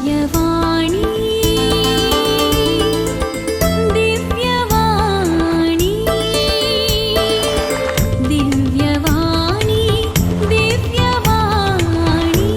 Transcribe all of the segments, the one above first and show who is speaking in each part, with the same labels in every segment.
Speaker 1: दिव्यवाणी, दिव्यवाणी, दिव्यवाणी, दिव्यवाणी.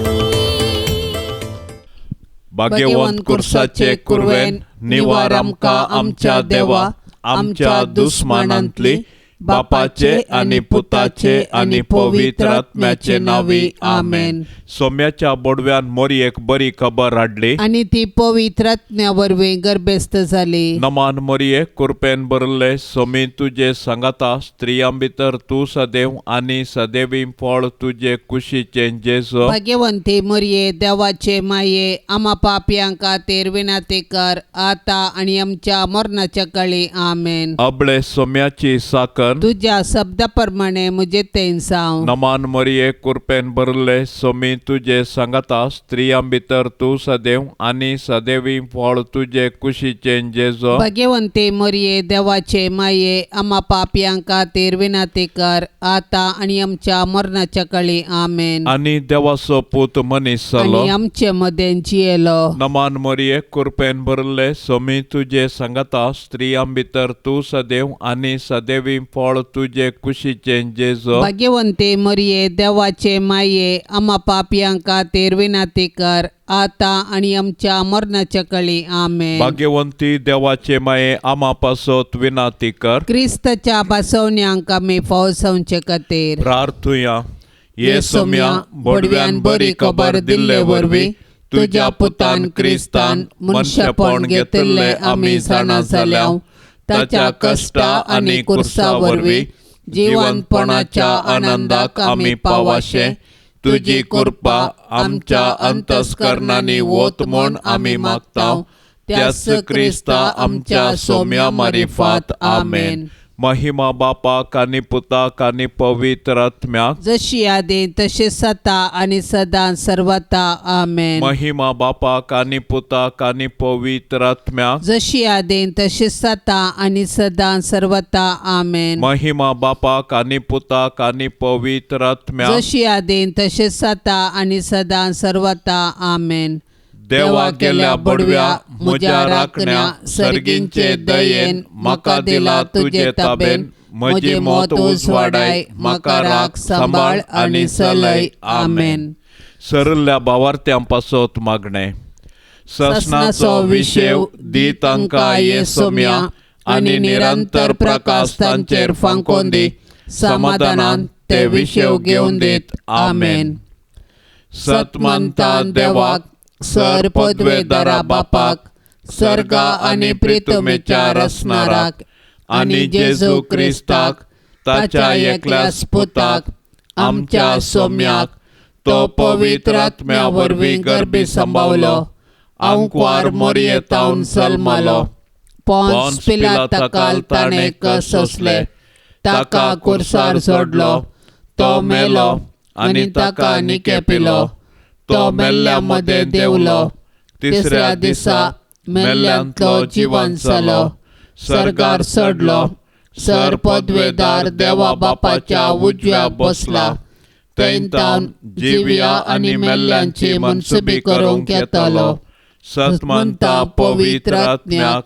Speaker 2: भाग्यवंत कुर्साचे कुरवेन निवार आमकां आमच्या देवा आमच्या दुस्मानांतली, बापाचे आनी पुताचे आनी पवित्र आत्म्याचे नांवी, आमेन. सोम्याच्या बोडव्यान मोरयेक बरी खबर हाडली
Speaker 3: आनी ती पवित्र आत्म्या वरवीं गर्भेस्त जाली.
Speaker 2: नमान मोरये, कुरपेन भरले, सोमी तुजे सांगाता, स्त्रियां भितर तूं सदैव आनी सदैवी फळ तुजे कुशीचें जेजू.
Speaker 3: भाग्यवंती मरये, देवाचे माये, आमा पापयां खातीर विनाती कर, आतां आनी आमच्या मरणाच्या काळी, आमेन.
Speaker 2: अबळे सोम्याची साकन.
Speaker 3: तुज्या शब्दा प्रमाणे म्हजे तें जावं.
Speaker 2: नमान मरिये, कुरपेन भरले, सोमी तुजे सांगाता, स्त्रियां भितर तूं सदैव आनी सदैवी फळ तुजे कुशीचें जेजू.
Speaker 3: भाग्यवंती मरये, देवाचे माये, आमा पापयां खातीर विनाती कर, आतां आनी आमच्या मरणाच्या काळी, आमेन.
Speaker 2: आनी देवाचो पूत मनीस जालो
Speaker 3: आनी आमचे मदें जियेलो.
Speaker 2: नमान मरिये, कुरपेन भरले, सोमी तुजे सांगाता, स्त्रियां भितर तूं सदैव आनी सदैवी फळ तुजे कुशीचें जेजू.
Speaker 3: भाग्यवंती मरये, देवाचे माये, आमा पापयां खातीर विनाती कर, आतां आनी आमच्या मरणाच्या काळी, आमेन.
Speaker 2: भाग्यवंती देवाचे माये, आमा पासत विनाती कर.
Speaker 3: क्रिस्ताच्या बसवण्यांक आमी फावसावचे खातीर.
Speaker 2: प्रार्थुया. ये सोम्या, बोडव्यान बरी खबर दिल्ले वरवीं तुज्या पुतान क्रिस्तान मनशेपण घेतिल्लें आमी जाणा जाल्या. ताच्या कश्टा आनी कुर्सा वरवीं जिवनपणाच्या आनंदाक आमी पावाशे तुजी कृपा आमच्या अंतस्करणांनी वत म्हूण आमी मागता, त्याच क्रिस्ता आमच्या सोम्या मारिफात, आमेन. महिमा बापाक आनी पुताक आनी पवित्र आत्म्याक,
Speaker 3: जशी आदी तशी सता आनी सदां सर्वता, आमेन.
Speaker 2: महिमा बापाक आनी पुताक आनी पवित्र आत्म्याक,
Speaker 3: जशी आदी तशी सता आनी सदां सर्वता, आमेन.
Speaker 2: महिमा बापाक आनी पुताक आनी पवित्र आत्म्याक,
Speaker 3: जशी आदी तशी सता आनी सदां सर्वता, आमेन.
Speaker 2: देवा गेल्या बडव्या म्हज्या राखण्या, सर्गींचे दयेन म्हाका दिला तुजे ताबेन, म्हजी मत उजवाडाय, म्हाका राख सांबाळ आनी चलय, आमेन. सरल्या भावार्थ्यां पासत मागणें. ससनाचो विशेव दी तांकां ये सोम्या, आनी निरंतर प्रकाश तांचेर फांकोवन दी, समाधानान ते विशेव घेवन दीत, आमेन. सतमंता देवाक, सर पदवेदारा बापाक, सर्गा आनी प्रितमेच्या रसनाराक, आनी जेजू क्रिस्ताक ताच्या एकल्याच पुताक आमच्या सोम्याक, तो पवित्र आत्म्या वरवीं गर्भी सांबावलो, आंकवार मोरयेतावन जल्मलो,
Speaker 3: पोन्स पिलाताकाल ताणें सोंसले, ताका कुर्सार जोडलो,
Speaker 2: तो मेलो आनी ताका निके पिलो, तो मेल्ल्या मदें देंवलो, तिसऱ्या दिसा मेल्ल्यांतलो जिवन जालो, सर्गार चडलो, सर पदवेदार देवा बापाच्या उजव्या बसला, थंयतावन जिव्या आनी मेल्ल्यांची मनसुबी करूंक येतलो. सतमंता पवित्र आत्म्याक,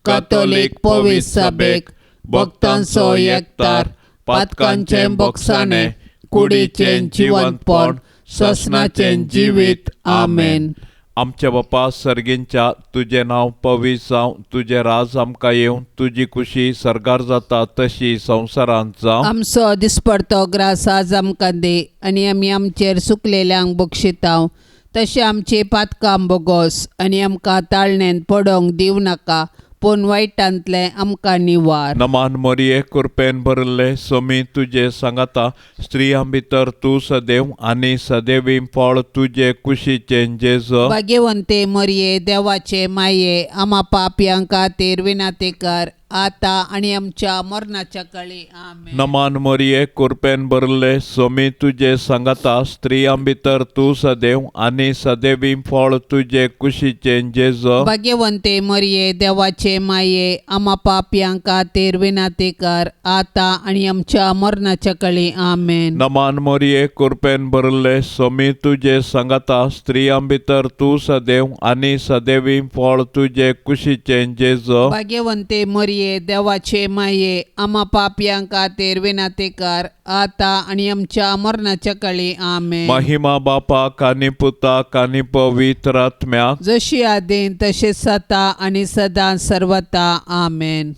Speaker 2: कातोलीक पवित्र सभेक, भक्तांचो एकतार, पातकांचें बोगसाणें, कुडीचें जिवंतपण, ससनाचें जिवीत, आमेन. आमच्या बापा सर्गींच्या, तुजें नांव पवित्र जावं, तुजें राज आमकां येवं, तुजी खुशी सर्गार जाता तशी संवसारांत जावं.
Speaker 3: आमचो दिसपडतो ग्रास आज आमकां दी, आनी आमी आमचेर सुकलेल्यांक बक्षितांव, तशें आमची पातकां बोगोस, आनी आमकां ताळणेंत पडोवंक दिवं नाका, पूण वायटांतलें आमकां निवार.
Speaker 2: नमान मोरये, कुरपेन भरिल्ले, सोमी तुजे सांगाता, स्त्रियां भितर तूं सदैव आनी सदैवी फळ तुजे कुशीचें जेजू.
Speaker 3: भाग्यवंते मरये, देवाचे माये, आमा पापयां खातीर विनाती कर, आतां आनी आमच्या मरणाच्या काळी. आमेन.
Speaker 2: नमान मरिये, कृपेन भरले, सोमी तुजे सांगाता, स्त्रियां भितर तूं सदैव आनी सदैवी फळ तुजे कुशीचें जेजो.
Speaker 3: भाग्यवंते मरिये, देवाचे माये, आमा पापयां खातीर विनाती कर, आतां आनी आमच्या मरणाच्या काळी. आमेन.
Speaker 2: नमान मरिये, कृपेन भरले, सोमी तुजे सांगाता, स्त्रियां भितर तूं सदैव आनी सदैवी फळ तुजे कुशीचें जेजो.
Speaker 3: भाग्यवंते मरिये, देवाचे माये, आमा पापयां खातीर विनाती कर, आतां आनी आमच्या मरणाच्या काळी. आमेन.
Speaker 2: महिमा बापाक आनी पुताक आनी पवित्र आत्म्याक,
Speaker 3: जशी आदीन तशें सता आनी सदां सर्वता. आमेन.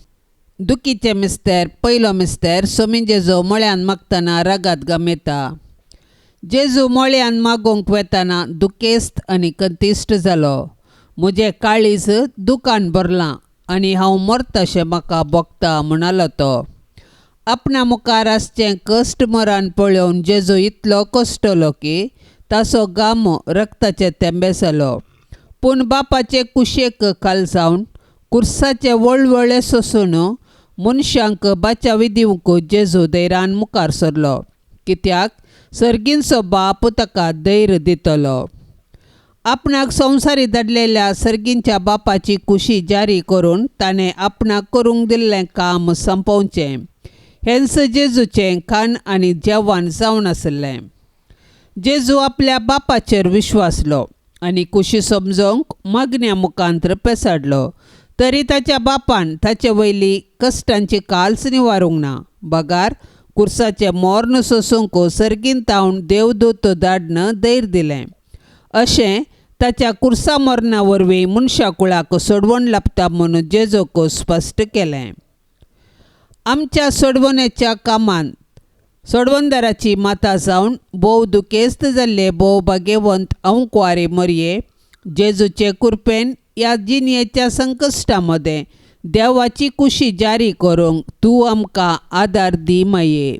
Speaker 3: दुखीचे मिस्तेर. पयलो मिस्तेर. सोमी जेजू मळ्यान मागतना रगात गमेता. जेजू मळ्यान मागूंक वेतना दुखेस्त आनी कंतिश्ट जालो. म्हजें काळीज दुकान भरलां आनी हांव मरतशें म्हाका भोगता, म्हणालो तो. आपणा मुखार आसचें कश्ट मरण पळोवन जेजू इतलो कश्टलो की ताचो गामो रक्ताचे तेंबे जालो. पूण बापाचे कुशेक खाल जावन कुर्साचे वळवळे सोसून मनशांक बाचावी दिवंक जेजू धैर्यान मुखार सरलो, कित्याक सर्गींचो बाप ताका धैर्य दितलो. आपणाक संवसारी धाडलेल्या सर्गींच्या बापाची कुशी जारी करून ताणें आपणाक करूंक दिल्लें काम सोंपोवचें, हेंच जेजूचें खाण आनी जेवण जावन आसलें. जेजू आपल्या बापाचेर विश्वासलो आनी कुशी समजोवंक मागण्या मुखांत्र पेसाडलो, तरी ताच्या बापान ताचे वयली कश्टांची काल्स निवारूंक ना, बगार कुर्साचें मोर्न सोसूंक सर्गीन तावन देवदूत धाडन धैर्य दिलें. अशें ताच्या कुर्सा मरणा वरवीं मनशा कुळाक सोडवण लाबता म्हणून जेजूक स्पश्ट केलें. आमच्या सोडवण्याच्या कामांत सोडवणदाराची माता जावन भोव दुखेस्त जाल्ले भोव भाग्यवंत अंकुवारी मरये, जेजूचे कृपेन ह्या जिणेच्या संकश्टा मदें देवाची कुशी जारी करूंक तूं आमकां आदार दी माये.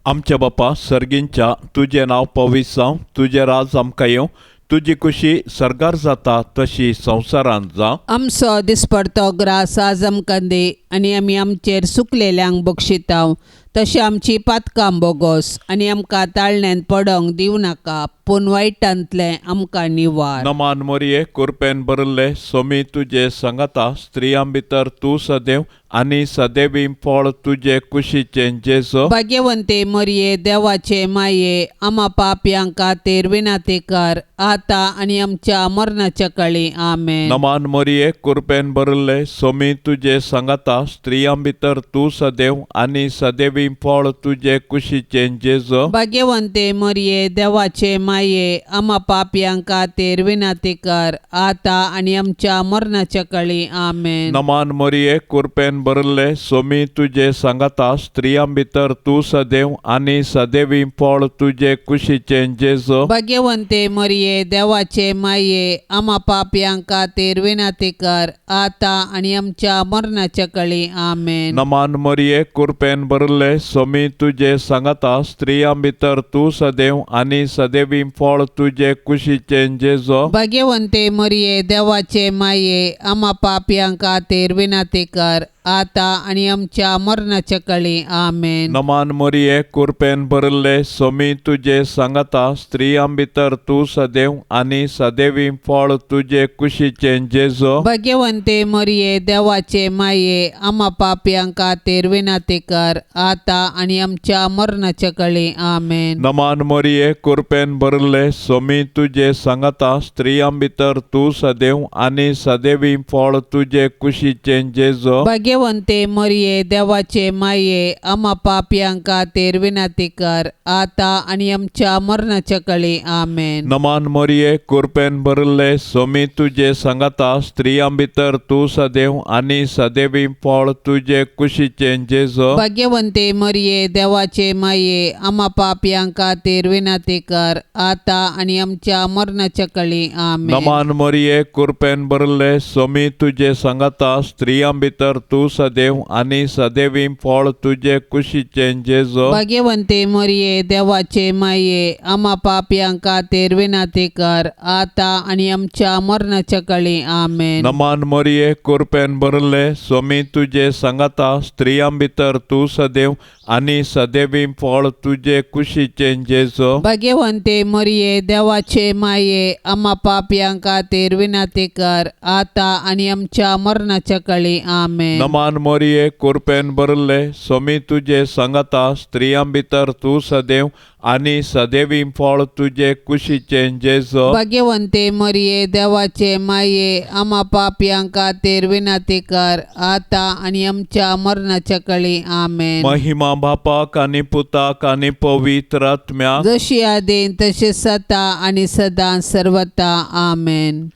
Speaker 2: आमच्या बापा सर्गींच्या, तुजें नांव पवित्र जावं, तुजें राज आमकां येवं, तुजी कुशी सर्गार जाता तशी संवसारांत जावं.
Speaker 3: आमचो दिसपडतो ग्रास आज आमकां दी आनी आमी आमचेर सुकलेल्यांक बक्षितांव, तशें आमची पातकां बोगोस आनी आमकां ताळण्यांत पडोंक दिवं नाका, पूण वायटांतलें आमकां निवार.
Speaker 2: नमान मरिये, कृपेन भरले, सोमी तुजे सांगाता, स्त्रियां भितर तूं सदैव आनी सदैवी फळ तुजे कुशीचें जेजो.
Speaker 3: भाग्यवंते मरिये, देवाचे माये, आमा पापयां खातीर विनाती कर, आतां आनी आमच्या मरणाच्या काळी. आमेन.
Speaker 2: नमान मरिये, कृपेन भरले, सोमी तुजे सांगाता, स्त्रियां भितर तूं सदैव आनी सदैवी फळ तुजे कुशीचें जेजो.
Speaker 3: भाग्यवंते मरिये, देवाचे माये, आमा पापयां खातीर विनाती कर, आतां आनी आमच्या मरणाच्या काळी. आमेन.
Speaker 2: नमान मरिये, कृपेन भरले, सोमी तुजे सांगाता, स्त्रियां भितर तूं सदैव आनी सदैवी फळ तुजे कुशीचें जेजो.
Speaker 3: भाग्यवंते मरिये, देवाचे माये, आमा पापयां खातीर विनाती कर, आतां आनी आमच्या मरणाच्या काळी. आमेन.
Speaker 2: नमान मरिये, कृपेन भरले, सोमी तुजे सांगाता, स्त्रियां भितर तूं सदैव आनी सदैवी फळ तुजे कुशीचें जेजो.
Speaker 3: भाग्यवंते मरिये, देवाचे माये, आमा पापयां खातीर विनाती कर, आतां आनी आमच्या मरणाच्या काळी. आमेन.
Speaker 2: नमान मरिये, कृपेन भरले, सोमी तुजे सांगाता, स्त्रियां भितर तूं सदैव आनी सदैवी फळ तुजे कुशीचें जेजो.
Speaker 3: भाग्यवंते मरिये, देवाचे माये, आमा पापयां खातीर विनाती कर, आतां आनी आमच्या मरणाच्या काळी. आमेन.
Speaker 2: नमान मरिये, कृपेन भरले, सोमी तुजे सांगाता, स्त्रियां भितर तूं सदैव आनी सदैवी फळ तुजे कुशीचें जेजो.
Speaker 3: भाग्यवंते मरिये, देवाचे माये, आमा पापयां खातीर विनाती कर, आतां आनी आमच्या मरणाच्या काळी. आमेन.
Speaker 2: नमान मरिये, कृपेन भरले, सोमी तुजे सांगाता, स्त्रियां भितर तूं सदैव आनी सदैवी फळ तुजे कुशीचें जेजो.
Speaker 3: भाग्यवंते मरिये, देवाचे माये, आमा पापयां खातीर विनाती कर, आतां आनी आमच्या मरणाच्या काळी. आमेन.
Speaker 2: नमान मरिये, कृपेन भरले, सोमी तुजे सांगाता, स्त्रियां भितर तूं सदैव आनी सदैवी फळ तुजे कुशीचें जेजो.
Speaker 3: भाग्यवंते मोरये, देवाचे माये, आमा पापयां खातीर विनाती कर, आतां आनी आमच्या मरणाच्या काळी. आमेन.
Speaker 2: नमान मोरये, कुरपेन भरले, स्वामी तुजे सांगाता, स्त्रियां भितर तूं सदैव आनी सदैवी फळ तुजे कुशीचें जेजो.
Speaker 3: भाग्यवंते मोरये, देवाचे माये, आमा पापयां खातीर विनाती कर, आतां आनी आमच्या मरणाच्या काळी. आमेन.
Speaker 2: नमान मोरये, कुरपेन भरले, स्वामी तुजे सांगाता, स्त्रियां भितर तूं सदैव आनी सदैवी फळ तुजे कुशीचें जेजो.
Speaker 3: भाग्यवंते मोरये, देवाचे माये, आमा पापयां खातीर विनाती कर, आतां आनी आमच्या मरणाच्या काळी. आमेन.
Speaker 2: महिमा बापाक आनी पुताक आनी पवित्र आत्म्याक,
Speaker 3: जशी आदीन तशी सता आणि सदा सर्वता. आमेन.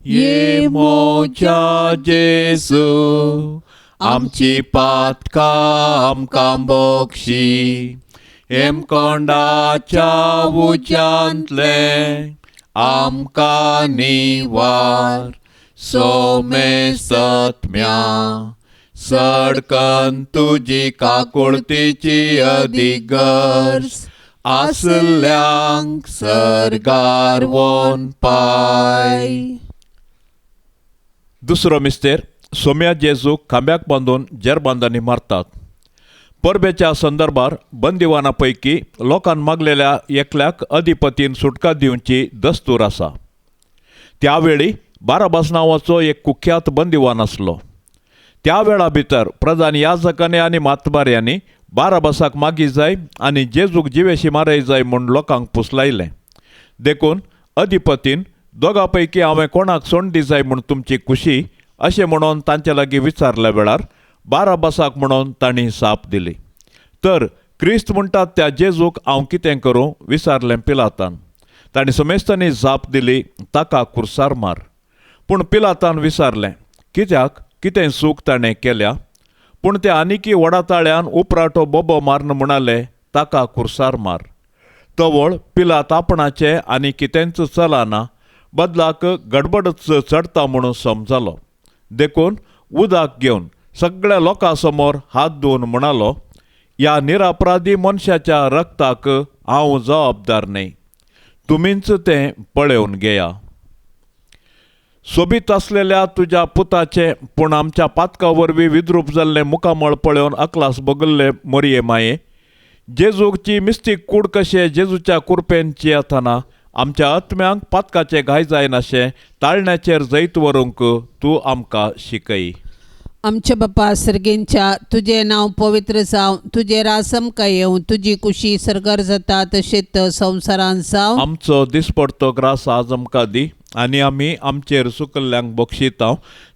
Speaker 2: ये मोजा जेजू, आमची पातकां आमकां बक्षी, हेमकोंडाच्या उज्यांतले आमकां निवार, सोमेसत्म्या सडकन तुजी काकुळतीची अधिगर्ज आसल्यांक सर्गार वोन पाय. दुसरो मिस्तेर. सोम्या जेजूक खांब्याक बांदून जेरबांदांनी मारतात. परबेच्या संदर्भार बंदिवाना पैकी लोकान मागलेल्या एकल्याक अधिपतीन सुटका दिवची दस्तूर आसा. त्यावेळी बाराबास नांवाचो एक कुख्यात बंदिवान आसलो. त्या वेळा भितर प्रधान याजकांनी आनी मातबाऱ्यांनी बाराबासाक मागी जाय आनी जेजूक जिवेशी मारय जाय म्हूण लोकांक पुसलायलें. देखून अधिपतीन दोगां पैकी हांवें कोणाक सोंड दी जाय म्हूण तुमची खुशी अशें म्हणून तांचे लागीं विचारल्या वेळार बाराबासाक म्हणून तांणी साप दिली. तर क्रिस्त म्हणटात त्या जेजूक हांव कितें करूं विचारलें पिलातान. तांणी समेस्तांनी जाप दिली, ताका कुर्सार मार. पूण पिलातान विचारलें, कित्याक, कितें चूक ताणें केल्या? पूण ते आनिकी व्हडा ताळ्यान उपराटो बोबो मारून म्हणाले, ताका कुर्सार मार. तवळ पिलात आपणाचें आनी कितेंच चलना, बदलाक गडबडच चडटा म्हणून समजलो. देखून उदक घेवन सगळ्या लोकां समोर हात धुवन म्हणालो, ह्या निरापराधी मनशाच्या रक्ताक हांव जबाबदार न्हय, तुमीच तें पळोवन घेया. सोबीत आसलेल्या तुज्या पुताचें पूण आमच्या पातका वरवीं विद्रूप जाल्लें मुखामळ पळोवन अकलास बगल्ले मोरये माये, जेजूची मिस्तीक कूड कशें जेजूच्या कुरपेन चियेतना आमच्या आत्म्यांक पातकाचे घाय जायनाशें ताळण्याचेर जैत व्हरूंक तूं आमकां शिकय.
Speaker 3: आमच्या बापा सर्गेंच्या, तुजें नांव पवित्र जावं, तुजें राज आमकां येवं, तुजी कुशी सर्गार जाता तशेंच संवसारांत जावं.
Speaker 2: आमचो दिसपडतो ग्रास आज आमकां दी आनी आमी आमचेर सुकल्ल्यांक बक्षितांव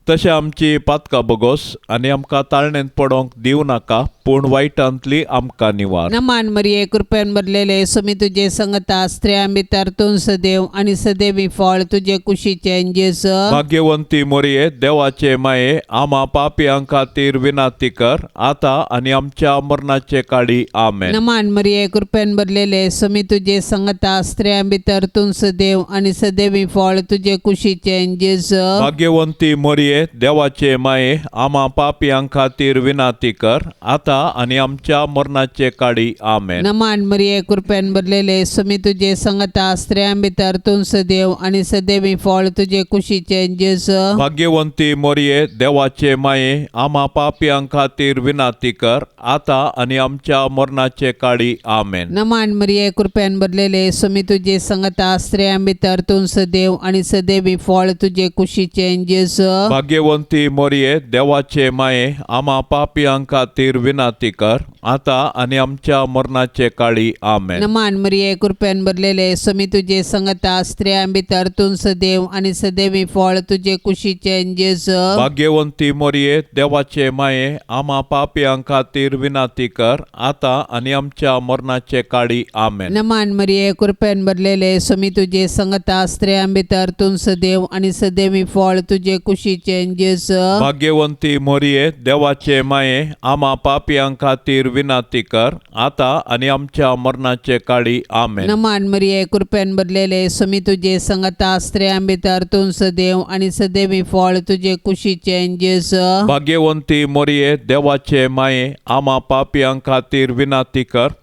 Speaker 2: तशें आमची पातकां बगोस आनी आमकां ताळणेंत पडोंक दिवं नाका, पूण वायटांतली आमकां निवार.
Speaker 3: नमान मरिये, कृपेन भरलेले, सुमी तुजे संगता, स्त्रियां भितर तूं सदैव आनी सदैवी फळ तुजे कुशीचें जेजू.
Speaker 2: भाग्यवंती मोरये, देवाचे माये, आमा पापयां खातीर विनाती कर, आतां आनी आमच्या मरणाचे काळी. आमेन.
Speaker 3: नमान मरिये, कृपेन भरलेले, सुमी तुजे संगता, स्त्रियां भितर तूं सदैव आनी सदैवी फळ तुजे कुशीचें जेजू.
Speaker 2: भाग्यवंती मोरये, देवाचे माये, आमा पापयां खातीर विनाती कर, आतां आनी आमच्या मरणाचे काळी. आमेन.
Speaker 3: नमान मरिये, कृपेन भरलेले, सुमी तुजे संगता, स्त्रियां भितर तूं सदैव आनी सदैवी फळ तुजे कुशीचें जेजू.
Speaker 2: भाग्यवंती मोरये, देवाचे माये, आमा पापयां खातीर विनाती कर, आतां आनी आमच्या मरणाचे काळी. आमेन.
Speaker 3: नमान मरिये, कृपेन भरलेले, सुमी तुजे संगता, स्त्रियां भितर तूं सदैव आनी सदैवी फळ तुजे कुशीचें जेजू.
Speaker 2: भाग्यवंती मोरये, देवाचे माये, आमा पापयां खातीर विनाती कर, आतां आनी आमच्या मरणाचे काळी. आमेन.
Speaker 3: नमान मरिये, कृपेन भरलेले, सुमी तुजे संगता, स्त्रियां भितर तूं सदैव आनी सदैवी फळ तुजे कुशीचें जेजू.
Speaker 2: भाग्यवंती मोरये, देवाचे माये, आमा पापयां खातीर विनाती कर, आतां आनी आमच्या मरणाचे काळी. आमेन.
Speaker 3: नमान मरिये, कृपेन भरलेले, सुमी तुजे संगता, स्त्रियां भितर तूं सदैव आनी सदैवी फळ तुजे कुशीचें जेजू.
Speaker 2: भाग्यवंती मोरये, देवाचे माये, आमा पापयां पापयां खातीर विनंती कर आतां आनी आमच्या मरणाचे काळी. आमेन.
Speaker 3: नमान मरिये, कृपेन भरलेले, सुमी तुजे संगता, स्त्रियां भितर तूं सदैव आनी सदैवी फळ तुजे कुशीचें जेजू.
Speaker 2: भाग्यवंती मोरये, देवाचे माये, आमा पापयां खातीर विनंती कर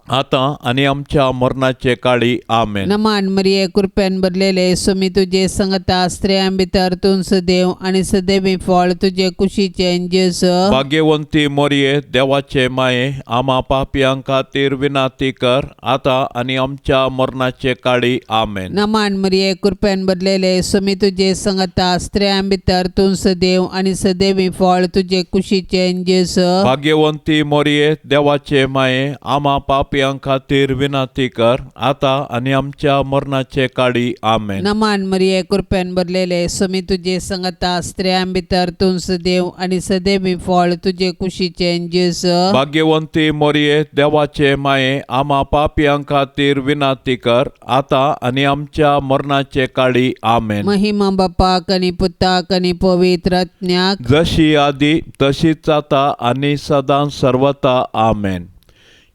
Speaker 2: आतां आनी आमच्या मरणाचे काळी. आमेन.
Speaker 3: नमान मरिये, कृपेन भरलेले, सुमी तुजे संगता, स्त्रियां भितर तूं सदैव आनी सदैवी फळ तुजे कुशीचें जेजू.
Speaker 2: भाग्यवंती मोरये, देवाचे माये, आमा पापयां खातीर विनंती कर आतां आनी आमच्या मरणाचे काळी. आमेन.
Speaker 3: नमान मरिये, कृपेन भरलेले, सुमी तुजे संगता, स्त्रियां भितर तूं सदैव आनी सदैवी फळ तुजे कुशीचें जेजू.
Speaker 2: भाग्यवंती मोरये, देवाचे माये, आमा पापयां खातीर विनंती कर आतां आनी आमच्या मरणाचे काळी. आमेन.
Speaker 3: नमान मरिये, कृपेन भरलेले, सुमी तुजे संगता, स्त्रियां भितर तूं सदैव आनी सदैवी फळ तुजे कुशीचें जेजू.
Speaker 2: भाग्यवंती मोरये, देवाचे माये, आमा पापयां खातीर विनंती कर आतां आनी आमच्या मरणाचे काळी. आमेन.
Speaker 3: महिमा बापाक आनी पुताक आनी पवित्र आत्म्याक.
Speaker 2: जशी आदी तशीच आता आनी सदां सर्वता. आमेन.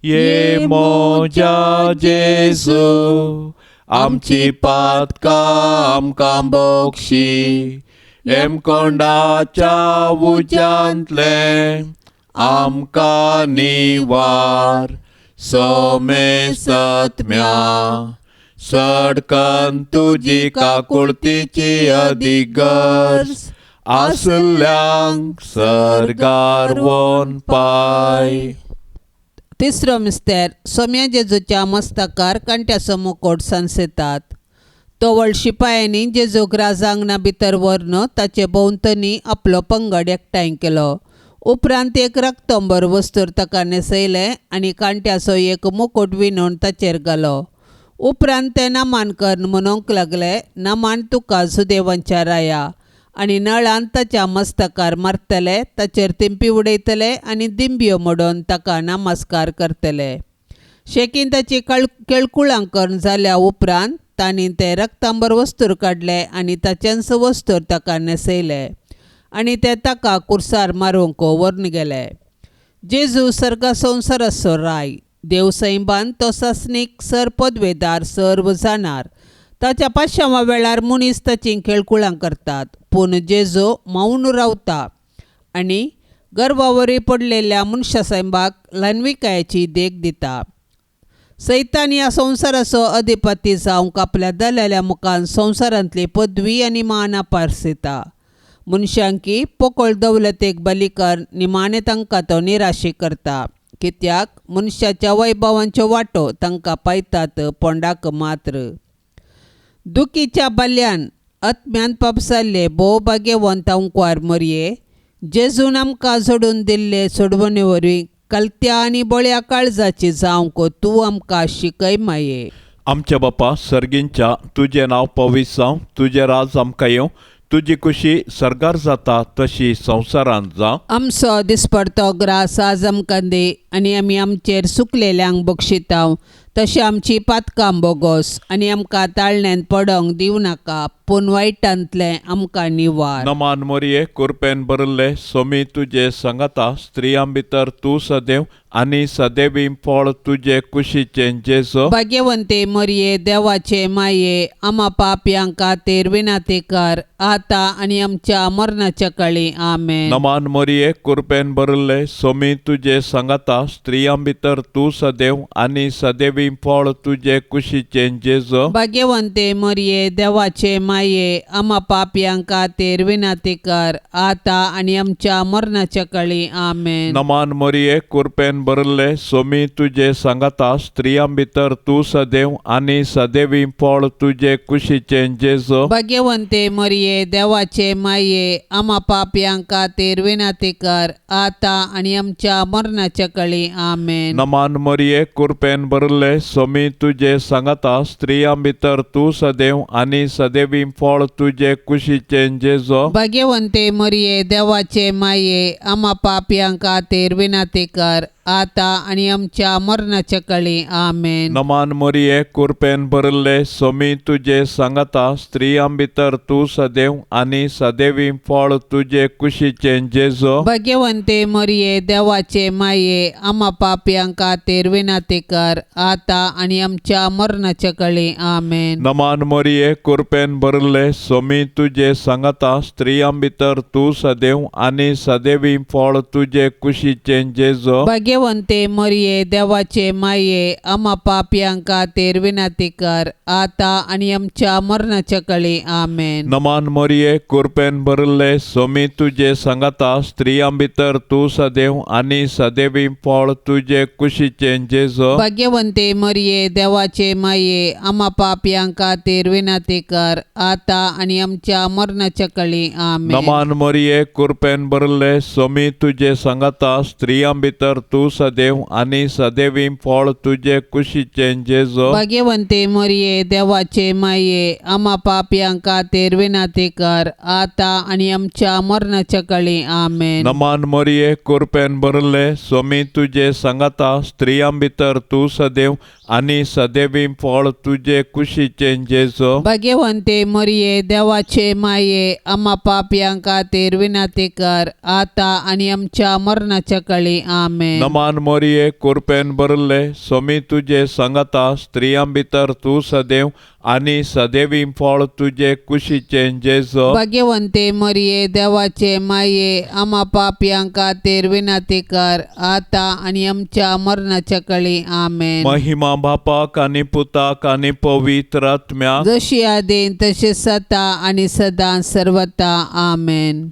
Speaker 2: ये मोजा जेजू, आमची पातकां आमकां बोक्षी, हेमकोंडाच्या उज्यांतलें आमकां निवार, सोमे सत्म्या सडकन तुजी काकुळतीची अदीक गरज आसल्यांक सर्गार वोन पाय.
Speaker 3: तिसरो मिस्तेर. सोम्या जेजूच्या मस्तकार कांट्याचो मुकोट सांसयतात. तवळ शिपायांनी जेजूक राजांगणा भितर व्हरून ताचे भोंवतणी आपलो पंगड एकठांय केलो. उपरांत एक रक्तंबर वस्तूर ताका न्हेसयलें आनी कांट्याचो एक मुकोट विणून ताचेर घालो. उपरांत ते नमान करून म्हणूंक लागले, नमान तुका सुदेवांच्या राया, आनी नळान ताच्या मस्तकार मारतले, ताचेर तिंपी उडयतले आनी दिंब्यो मोडून ताका नमस्कार करतले. शेकीन ताची केळकुळां करून जाल्या उपरांत तांणी ते रक्तांबर वस्तूर काडले आनी ताचेंच वस्तूर ताका न्हेसयले आनी ते ताका कुर्सार मारूंक व्हरून गेले. जेजू सर्गा संवसाराचो राय. देव सैंबान तो सासणीक सर पदवेदार सर्व जाणार. ताच्या पाशांवा वेळार मनीस ताचीं खेळकुळां करतात, पूण जेजू मौन रावता आनी गर्वावरी पडलेल्या मनशा सैंबाक ल्हानविकायेची देख दिता. सैतान ह्या संवसाराचो अधिपती जावंक आपल्या दलाल्या मुखान संवसारांतली पदवी आनी मान पारसिता. मनशांकी पोकळ दौलतेक बली कर निमाणें तांकां तो निराशी करता, कित्याक मनशाच्या वैभवांच्यो वांटो तांकां पायतात पोंडाक मात्र. दुखीच्या बाल्यान आत्म्यान पाप जाल्ले भोव भाग्यवंत अंकवार मरये, जेजून आमकां जोडून दिल्ले सोडवणे वरवीं कलत्या आनी बळ्या काळजाची जावंक तूं आमकां शिकय माये.
Speaker 2: आमच्या बापा सर्गींच्या, तुजें नांव पवित्र जावं, तुजें राज आमकां येवं, तुजी खुशी सर्गार जाता तशी संवसारांत जावं.
Speaker 3: आमचो दिसपडतो ग्रास आज आमकां दी आनी आमी आमचेर सुकलेल्यांक बक्षितांव तशें आमची पातकां बोगोस आनी आमकां ताळण्यांत पडोंक दिवं नाका, पूण वायटांतलें आमकां निवार.
Speaker 2: नमान मोरये, कुरपेन भरिल्ले, सोमी तुजे संगता, स्त्रियां भितर तूं सदैव आनी सदैवी फळ तुजे कुशीचें जेजू.
Speaker 3: भाग्यवंते मरये, देवाचे माये, आमा पापयां खातीर विनंती कर आतां आनी आमच्या मरणाच्या काळी. आमेन.
Speaker 2: नमान मोरये, कुरपेन भरिल्ले, सोमी तुजे संगता, स्त्रियां भितर तूं सदैव आनी सदैवी फळ तुजे कुशीचें जेजू.
Speaker 3: भाग्यवंते मरये, देवाचे माये, आमा पापयां खातीर विनंती कर आतां आनी आमच्या मरणाच्या काळी. आमेन.
Speaker 2: नमान मोरये, कुरपेन भरिल्ले, सोमी तुजे सांगाता, स्त्रियां भितर तूं सदैव आनी सदैवी फळ तुजे कुशीचें जेजू.
Speaker 3: भाग्यवंते मरये, देवाचे माये, आमा पापयां खातीर विनंती कर आतां आनी आमच्या मरणाच्या काळी. आमेन.
Speaker 2: नमान मोरये, कुरपेन भरिल्ले, सोमी तुजे सांगाता, स्त्रियां भितर तूं सदैव आनी सदैवी फळ तुजे कुशीचें जेजू.
Speaker 3: भाग्यवंते मरये, देवाचे माये, आमा पापयां खातीर विनंती कर आतां आनी आमच्या मरणाच्या कळी. आमेन.
Speaker 2: नमान मोरये, कुरपेन भरिल्ले, सोमी तुजे सांगाता, स्त्रियां भितर तूं सदैव आनी सदैवी फळ तुजे कुशीचें जेजो.
Speaker 3: भगवंते मरिये, देवाचे माये, आमा पापयां खातीर विनंती कर, आतां आनी आमच्या मरणाच्या कळी. आमेन.
Speaker 2: नमान मोरये, कुरपेन भरिल्ले, सोमी तुजे सांगाता, स्त्रियां भितर तूं सदैव आनी सदैवी फळ तुजे कुशीचें जेजो.
Speaker 3: भगवंते मरिये, देवाचे माये, आमा पापयां खातीर विनंती कर, आतां आनी आमच्या मरणाच्या कळी. आमेन.
Speaker 2: नमान मोरये, कुरपेन भरिल्ले, सोमी तुजे सांगाता, स्त्रियां भितर तूं सदैव आनी सदैवी फळ तुजे कुशीचें जेजो.
Speaker 3: भाग्यवंते मरिये, देवाचे माये, आमा पापयां खातीर विनंती कर, आतां आनी आमच्या मरणाच्या कळी. आमेन.
Speaker 2: नमान मोरये, कुरपेन भरिल्ले, सोमी तुजे सांगाता, स्त्रियां भितर तूं सदैव आनी सदैवी फळ तुजे कुशीचें जेजो.
Speaker 3: भाग्यवंते मरिये, देवाचे माये, आमा पापयां खातीर विनंती कर, आतां आनी आमच्या मरणाच्या कळी. आमेन.
Speaker 2: नमान मोरये, कुरपेन भरिल्ले, सोमी तुजे सांगाता, स्त्रियां भितर तूं सदैव आनी सदैवी फळ तुजे कुशीचें जेजो.
Speaker 3: भाग्यवंते मरिये, देवाचे माये, आमा पापयां खातीर विनंती कर, आतां आनी आमच्या मरणाच्या कळी. आमेन.
Speaker 2: नमान मोरये, कुरपेन भरिल्ले, सोमी तुजे सांगाता, स्त्रियां भितर तूं सदैव आनी सदैवी फळ तुजे कुशीचें जेजो.
Speaker 3: भाग्यवंते मरिये, देवाचे माये, आमा पापयां खातीर विनंती कर, आतां आनी आमच्या मरणाच्या कळी. आमेन.
Speaker 2: महिमा बापाक आनी पुताक आनी पवित्र आत्म्याक,
Speaker 3: जशी आदीन तशी सता आनी सदां सर्वता. आमेन.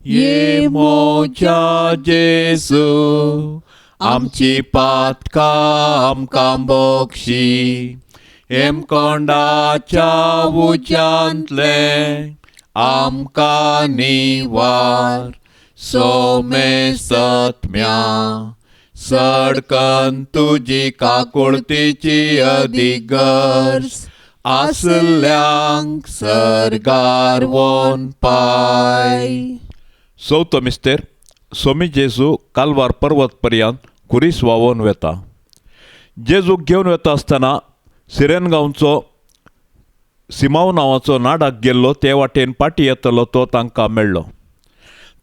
Speaker 2: ये मोजा जेजू, आमची पातकां आमकां बक्षी, हेमकोंडाच्या उज्यांतले आमकां निवार, सोमेसत्म्या सडकन तुजी काकुळतीची अदीक गरज आसल्यांक सर्गार वोन पाय. चवथो मिस्तेर. सोमी जेजू कालवार पर्वत पर्यंत खुरीस व्हांवोन वेता. जेजूक घेवन वेता आसतना सिरेन गांवचो सिमांव नांवाचो नाडाक गेल्लो ते वाटेन पाटी येतलो तो तांकां मेळ्ळो.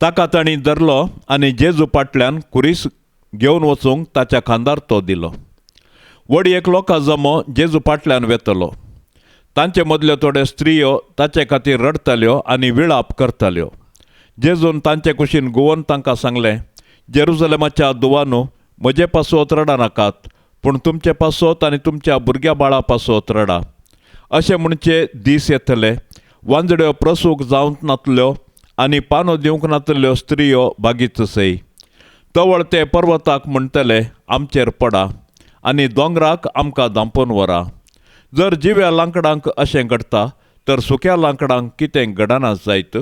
Speaker 2: ताका तांणी धरलो आनी जेजू फाटल्यान खुरीस घेवन वचूंक ताच्या खांदार तो दिलो. व्हड एक लोकां जमो जेजू फाटल्यान वेतलो. तांचे मदल्यो थोड्यो स्त्रियो ताचे खातीर रडटाल्यो आनी विळाप करताल्यो. जेजून तांचे कुशीन गुवोन तांकां सांगलें, जेरुजलेमाच्या दुवानू, म्हजे पासत रडा नाकात, पूण तुमचे पासत आनी तुमच्या भुरग्या बाळा पासत रडा. अशें म्हणचे दीस येतले, वांजड्यो प्रसूक जावंक नातल्यो आनी पानो दिवंक नातल्यो स्त्रियो बागीच सय. तवळ ते पर्वताक म्हणटले, आमचेर पडा, आनी दोंगराक आमकां धांपून व्हरा. जर जिव्या लांकडांक अशें घडटा तर सुक्या लांकडांक कितें घडना जायत?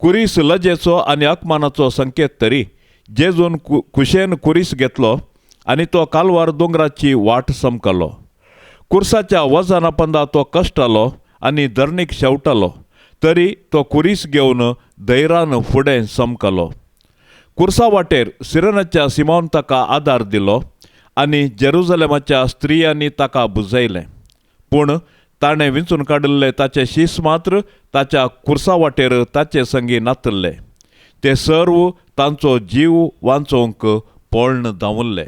Speaker 2: कुरीस लजेचो आनी अपमानाचो संकेत तरी जेजून कुशेन कुरीस घेतलो आनी तो कालवार दोंगराची वाट समकलो. कुर्साच्या वजना पंदा तो कश्टालो आनी धरणीक शेवटालो, तरी तो कुरीस घेवन धैरान फुडें समकलो. कुर्सा वाटेर सिरनाच्या सिमावन ताका आदार दिलो आनी जेरुजलेमाच्या स्त्रियांनी ताका बुजयलें. पूण ताणें विंचून काडिल्ले ताचे शीस मात्र ताच्या कुर्सा वाटेर ताचे संगी नातल्ले. ते सर्व तांचो जीव वांचोवंक पळण धांवल्ले.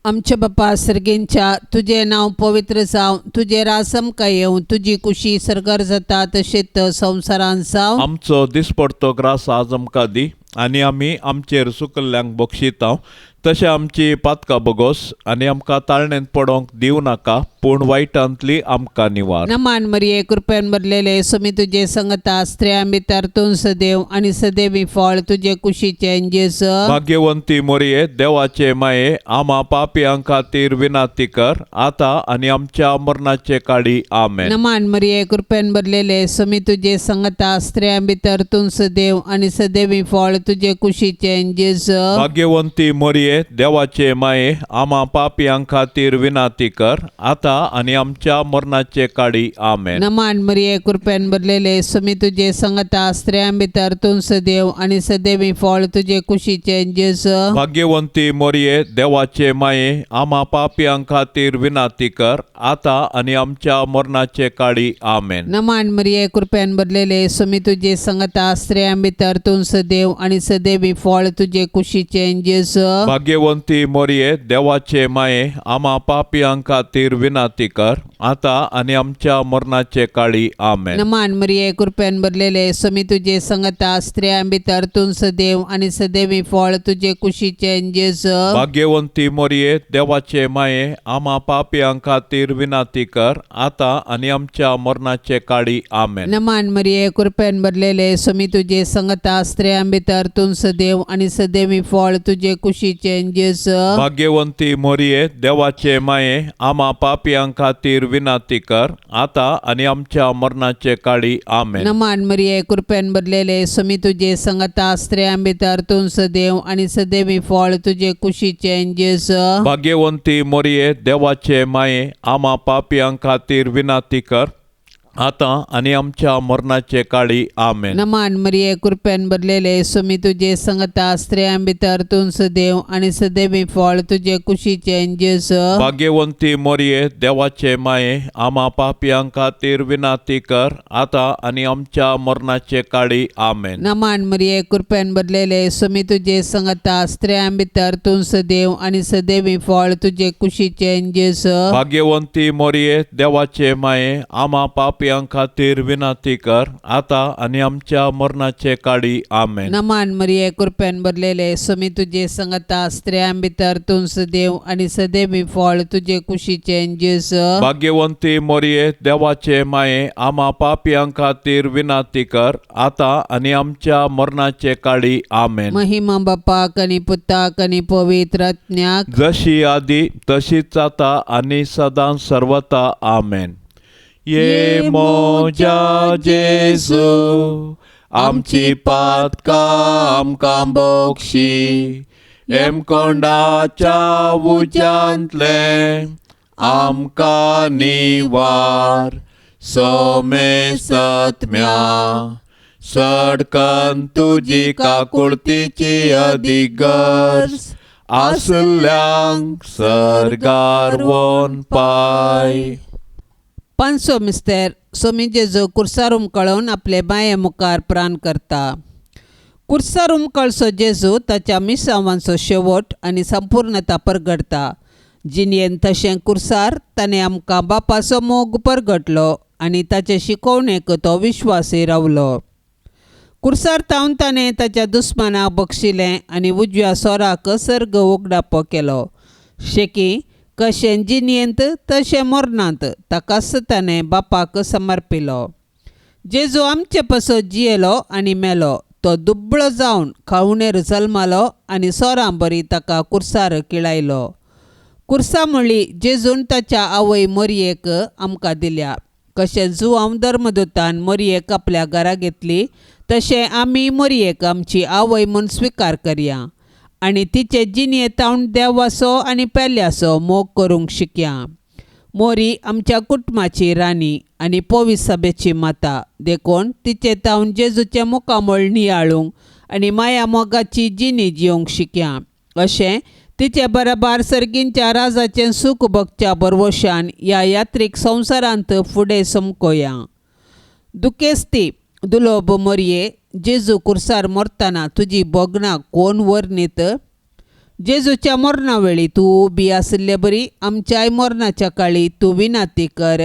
Speaker 3: आमच्या बापा सर्गेंच्या, तुजें नांव पवित्र जावं, तुजें राज आमकां येवं, तुजी कुशी सर्गार जाता तशेंच संवसारांत जावं.
Speaker 2: आमचो दिसपडतो ग्रास आज आमकां दी, आनी आमी आमचेर सुकल्ल्यांक बक्षितांव तशें आमची पातकां बगोस, आनी आमकां ताळणेंत पडोंक दिवं नाका, पूण वायटांतली आमकां निवार.
Speaker 3: नमान मरिये, कृपेन भरलेले, सुमी तुजे संगता, स्त्रियां भितर तूं सदैव आनी सदैवी फळ तुजे कुशीचें जेजू.
Speaker 2: भाग्यवंती मोरये, देवाचे माये, आमा पापयां खातीर विनंती कर, आतां आनी आमच्या मरणाचे काळी. आमेन.
Speaker 3: नमान मरिये, कृपेन भरलेले, सुमी तुजे संगता, स्त्रियां भितर तूं सदैव आनी सदैवी फळ तुजे कुशीचें जेजू।
Speaker 2: भाग्यवंती मोरये देवाचे माये आमा पापयां खातीर विनाती कर आतां आनी आमच्या मरणाचे काळी आमेन।
Speaker 3: नमान मरिये कृपेन भरलेले सुमी तुजे संगता स्त्रियां भितर तूं सदैव आनी सदैवी फळ तुजे कुशीचें जेजू।
Speaker 2: भाग्यवंती मोरये देवाचे माये आमा पापयां खातीर विनाती कर आतां आनी आमच्या मरणाचे काळी आमेन।
Speaker 3: नमान मरिये कृपेन भरलेले सुमी तुजे संगता स्त्रियां भितर तूं सदैव आनी सदैवी फळ तुजे कुशीचें जेजू।
Speaker 2: भाग्यवंती मोरये देवाचे माये आमा पापयां खातीर विनाती कर आतां आनी आमच्या मरणाचे काळी आमेन।
Speaker 3: नमान मरिये कृपेन भरलेले सुमी तुजे संगता स्त्रियां भितर तूं सदैव आनी सदैवी फळ तुजे कुशीचें जेजू।
Speaker 2: भाग्यवंती मोरये देवाचे माये आमा पापयां खातीर विनाती कर आतां आनी आमच्या मरणाचे काळी आमेन।
Speaker 3: नमान मरिये कृपेन भरलेले सुमी तुजे संगता स्त्रियां भितर तूं सदैव आनी सदैवी फळ तुजे कुशीचें जेजू।
Speaker 2: भाग्यवंती मोरये देवाचे माये आमा पापयां खातीर विनाती कर आतां आनी आमच्या मरणाचे काळी आमेन।
Speaker 3: नमान मरिये कृपेन भरलेले सुमी तुजे संगता स्त्रियां भितर तूं सदैव आनी सदैवी फळ तुजे कुशीचें जेजू।
Speaker 2: भाग्यवंती मोरये देवाचे माये आमा पापयां खातीर विनाती कर आतां आनी आमच्या मरणाचे काळी आमेन।
Speaker 3: नमान मरिये कृपेन भरलेले सुमी तुजे संगता स्त्रियां भितर तूं सदैव आनी सदैवी फळ तुजे कुशीचें जेजू।
Speaker 2: भाग्यवंती मोरये देवाचे माये आमा पापयां खातीर विनाती कर आतां आनी आमच्या मरणाचे काळी आमेन।
Speaker 3: नमान मरिये कृपेन भरलेले सुमी तुजे संगता स्त्रियां भितर तूं सदैव आनी सदैवी फळ तुजे कुशीचें जेजू।
Speaker 2: भाग्यवंती मोरये देवाचे माये आमा पापयां खातीर विनाती कर आतां आनी आमच्या मरणाचे काळी आमेन।
Speaker 3: नमान मरिये कृपेन भरलेले सुमी तुजे संगता स्त्रियां भितर तूं सदैव आनी सदैवी फळ तुजे कुशीचें जेजू।
Speaker 2: भाग्यवंती मोरये देवाचे माये आमा पापयां खातीर विनाती कर आतां आनी आमच्या मरणाचे काळी आमेन।
Speaker 3: महिमा बापाक आनी पुताक आनी पवित्र आत्म्याक,
Speaker 2: जशी आदी तशीच आतां आनी सदां सर्वता आमेन। ये मोजा जेजू आमची पातकां आमकां बक्षी, हेमकोंडाच्या उज्यांतलें आमकां निवार, सोमेसत्म्या सडकन तुजी काकुळतीची अदीक गरज आसल्यांक सर्गार वोन पाय।
Speaker 3: पांचसो मिस्तेर सोमी जेजू कुर्सार उमकळोवन आपले बाये मुखार प्राण करता। कुर्सार उमकळसो जेजू ताच्या मिसांवांचो शेवट आनी संपूर्णता परगडता। जिणेन तशें कुर्सार ताणें आमकां बापाचो मोग परगटलो आनी ताचे शिकोवणेक तो विश्वासी रावलो। कुर्सार तावन ताणें ताच्या दुस्मानाक बक्षिलें आनी उजव्या सोराक सर्ग उगडापो केलो। शेकी कशें जिणेंत तशें मरणांत ताकाच ताणें बापाक समर्पिलो। जेजू आमचे पासत जियेलो आनी मेलो। तो दुबळो जावन खावणेर जल्मालो आनी सोरां बरी ताका कुर्सार किळायलो। कुर्सा म्हणली जेजून ताच्या आवय मोरयेक आमकां दिल्या। कशें जुवांव धर्मदूतान मोरयेक आपल्या घरा घेतली तशें आमी मोरयेक आमची आवय म्हूण स्विकार करया आनी तिचे जिणेंत तावन देवाचो आनी पेल्याचो मोग करूंक शिकया। मोरी आमच्या कुटुंबाची राणी आनी पोवीस सभेची माता, देखून तिचे तावन जेजूचें मुखामळ नियाळूंक आनी माया मोगाची जिणी जिवंक शिकया। अशें तिचे बराबर सर्गींच्या राजाचें सूख भोगच्या बरवशान ह्या यात्रीक संवसारांत फुडें समकोया। दुखेस्ती दुलोब मोरये, जेजू कुर्सार मरतना तुजी भोगणां कोण वर्णीत? जेजूच्या मरणा वेळी तूं उबी आशिल्ले बरी आमच्याय मरणाच्या काळी तूं विनाती कर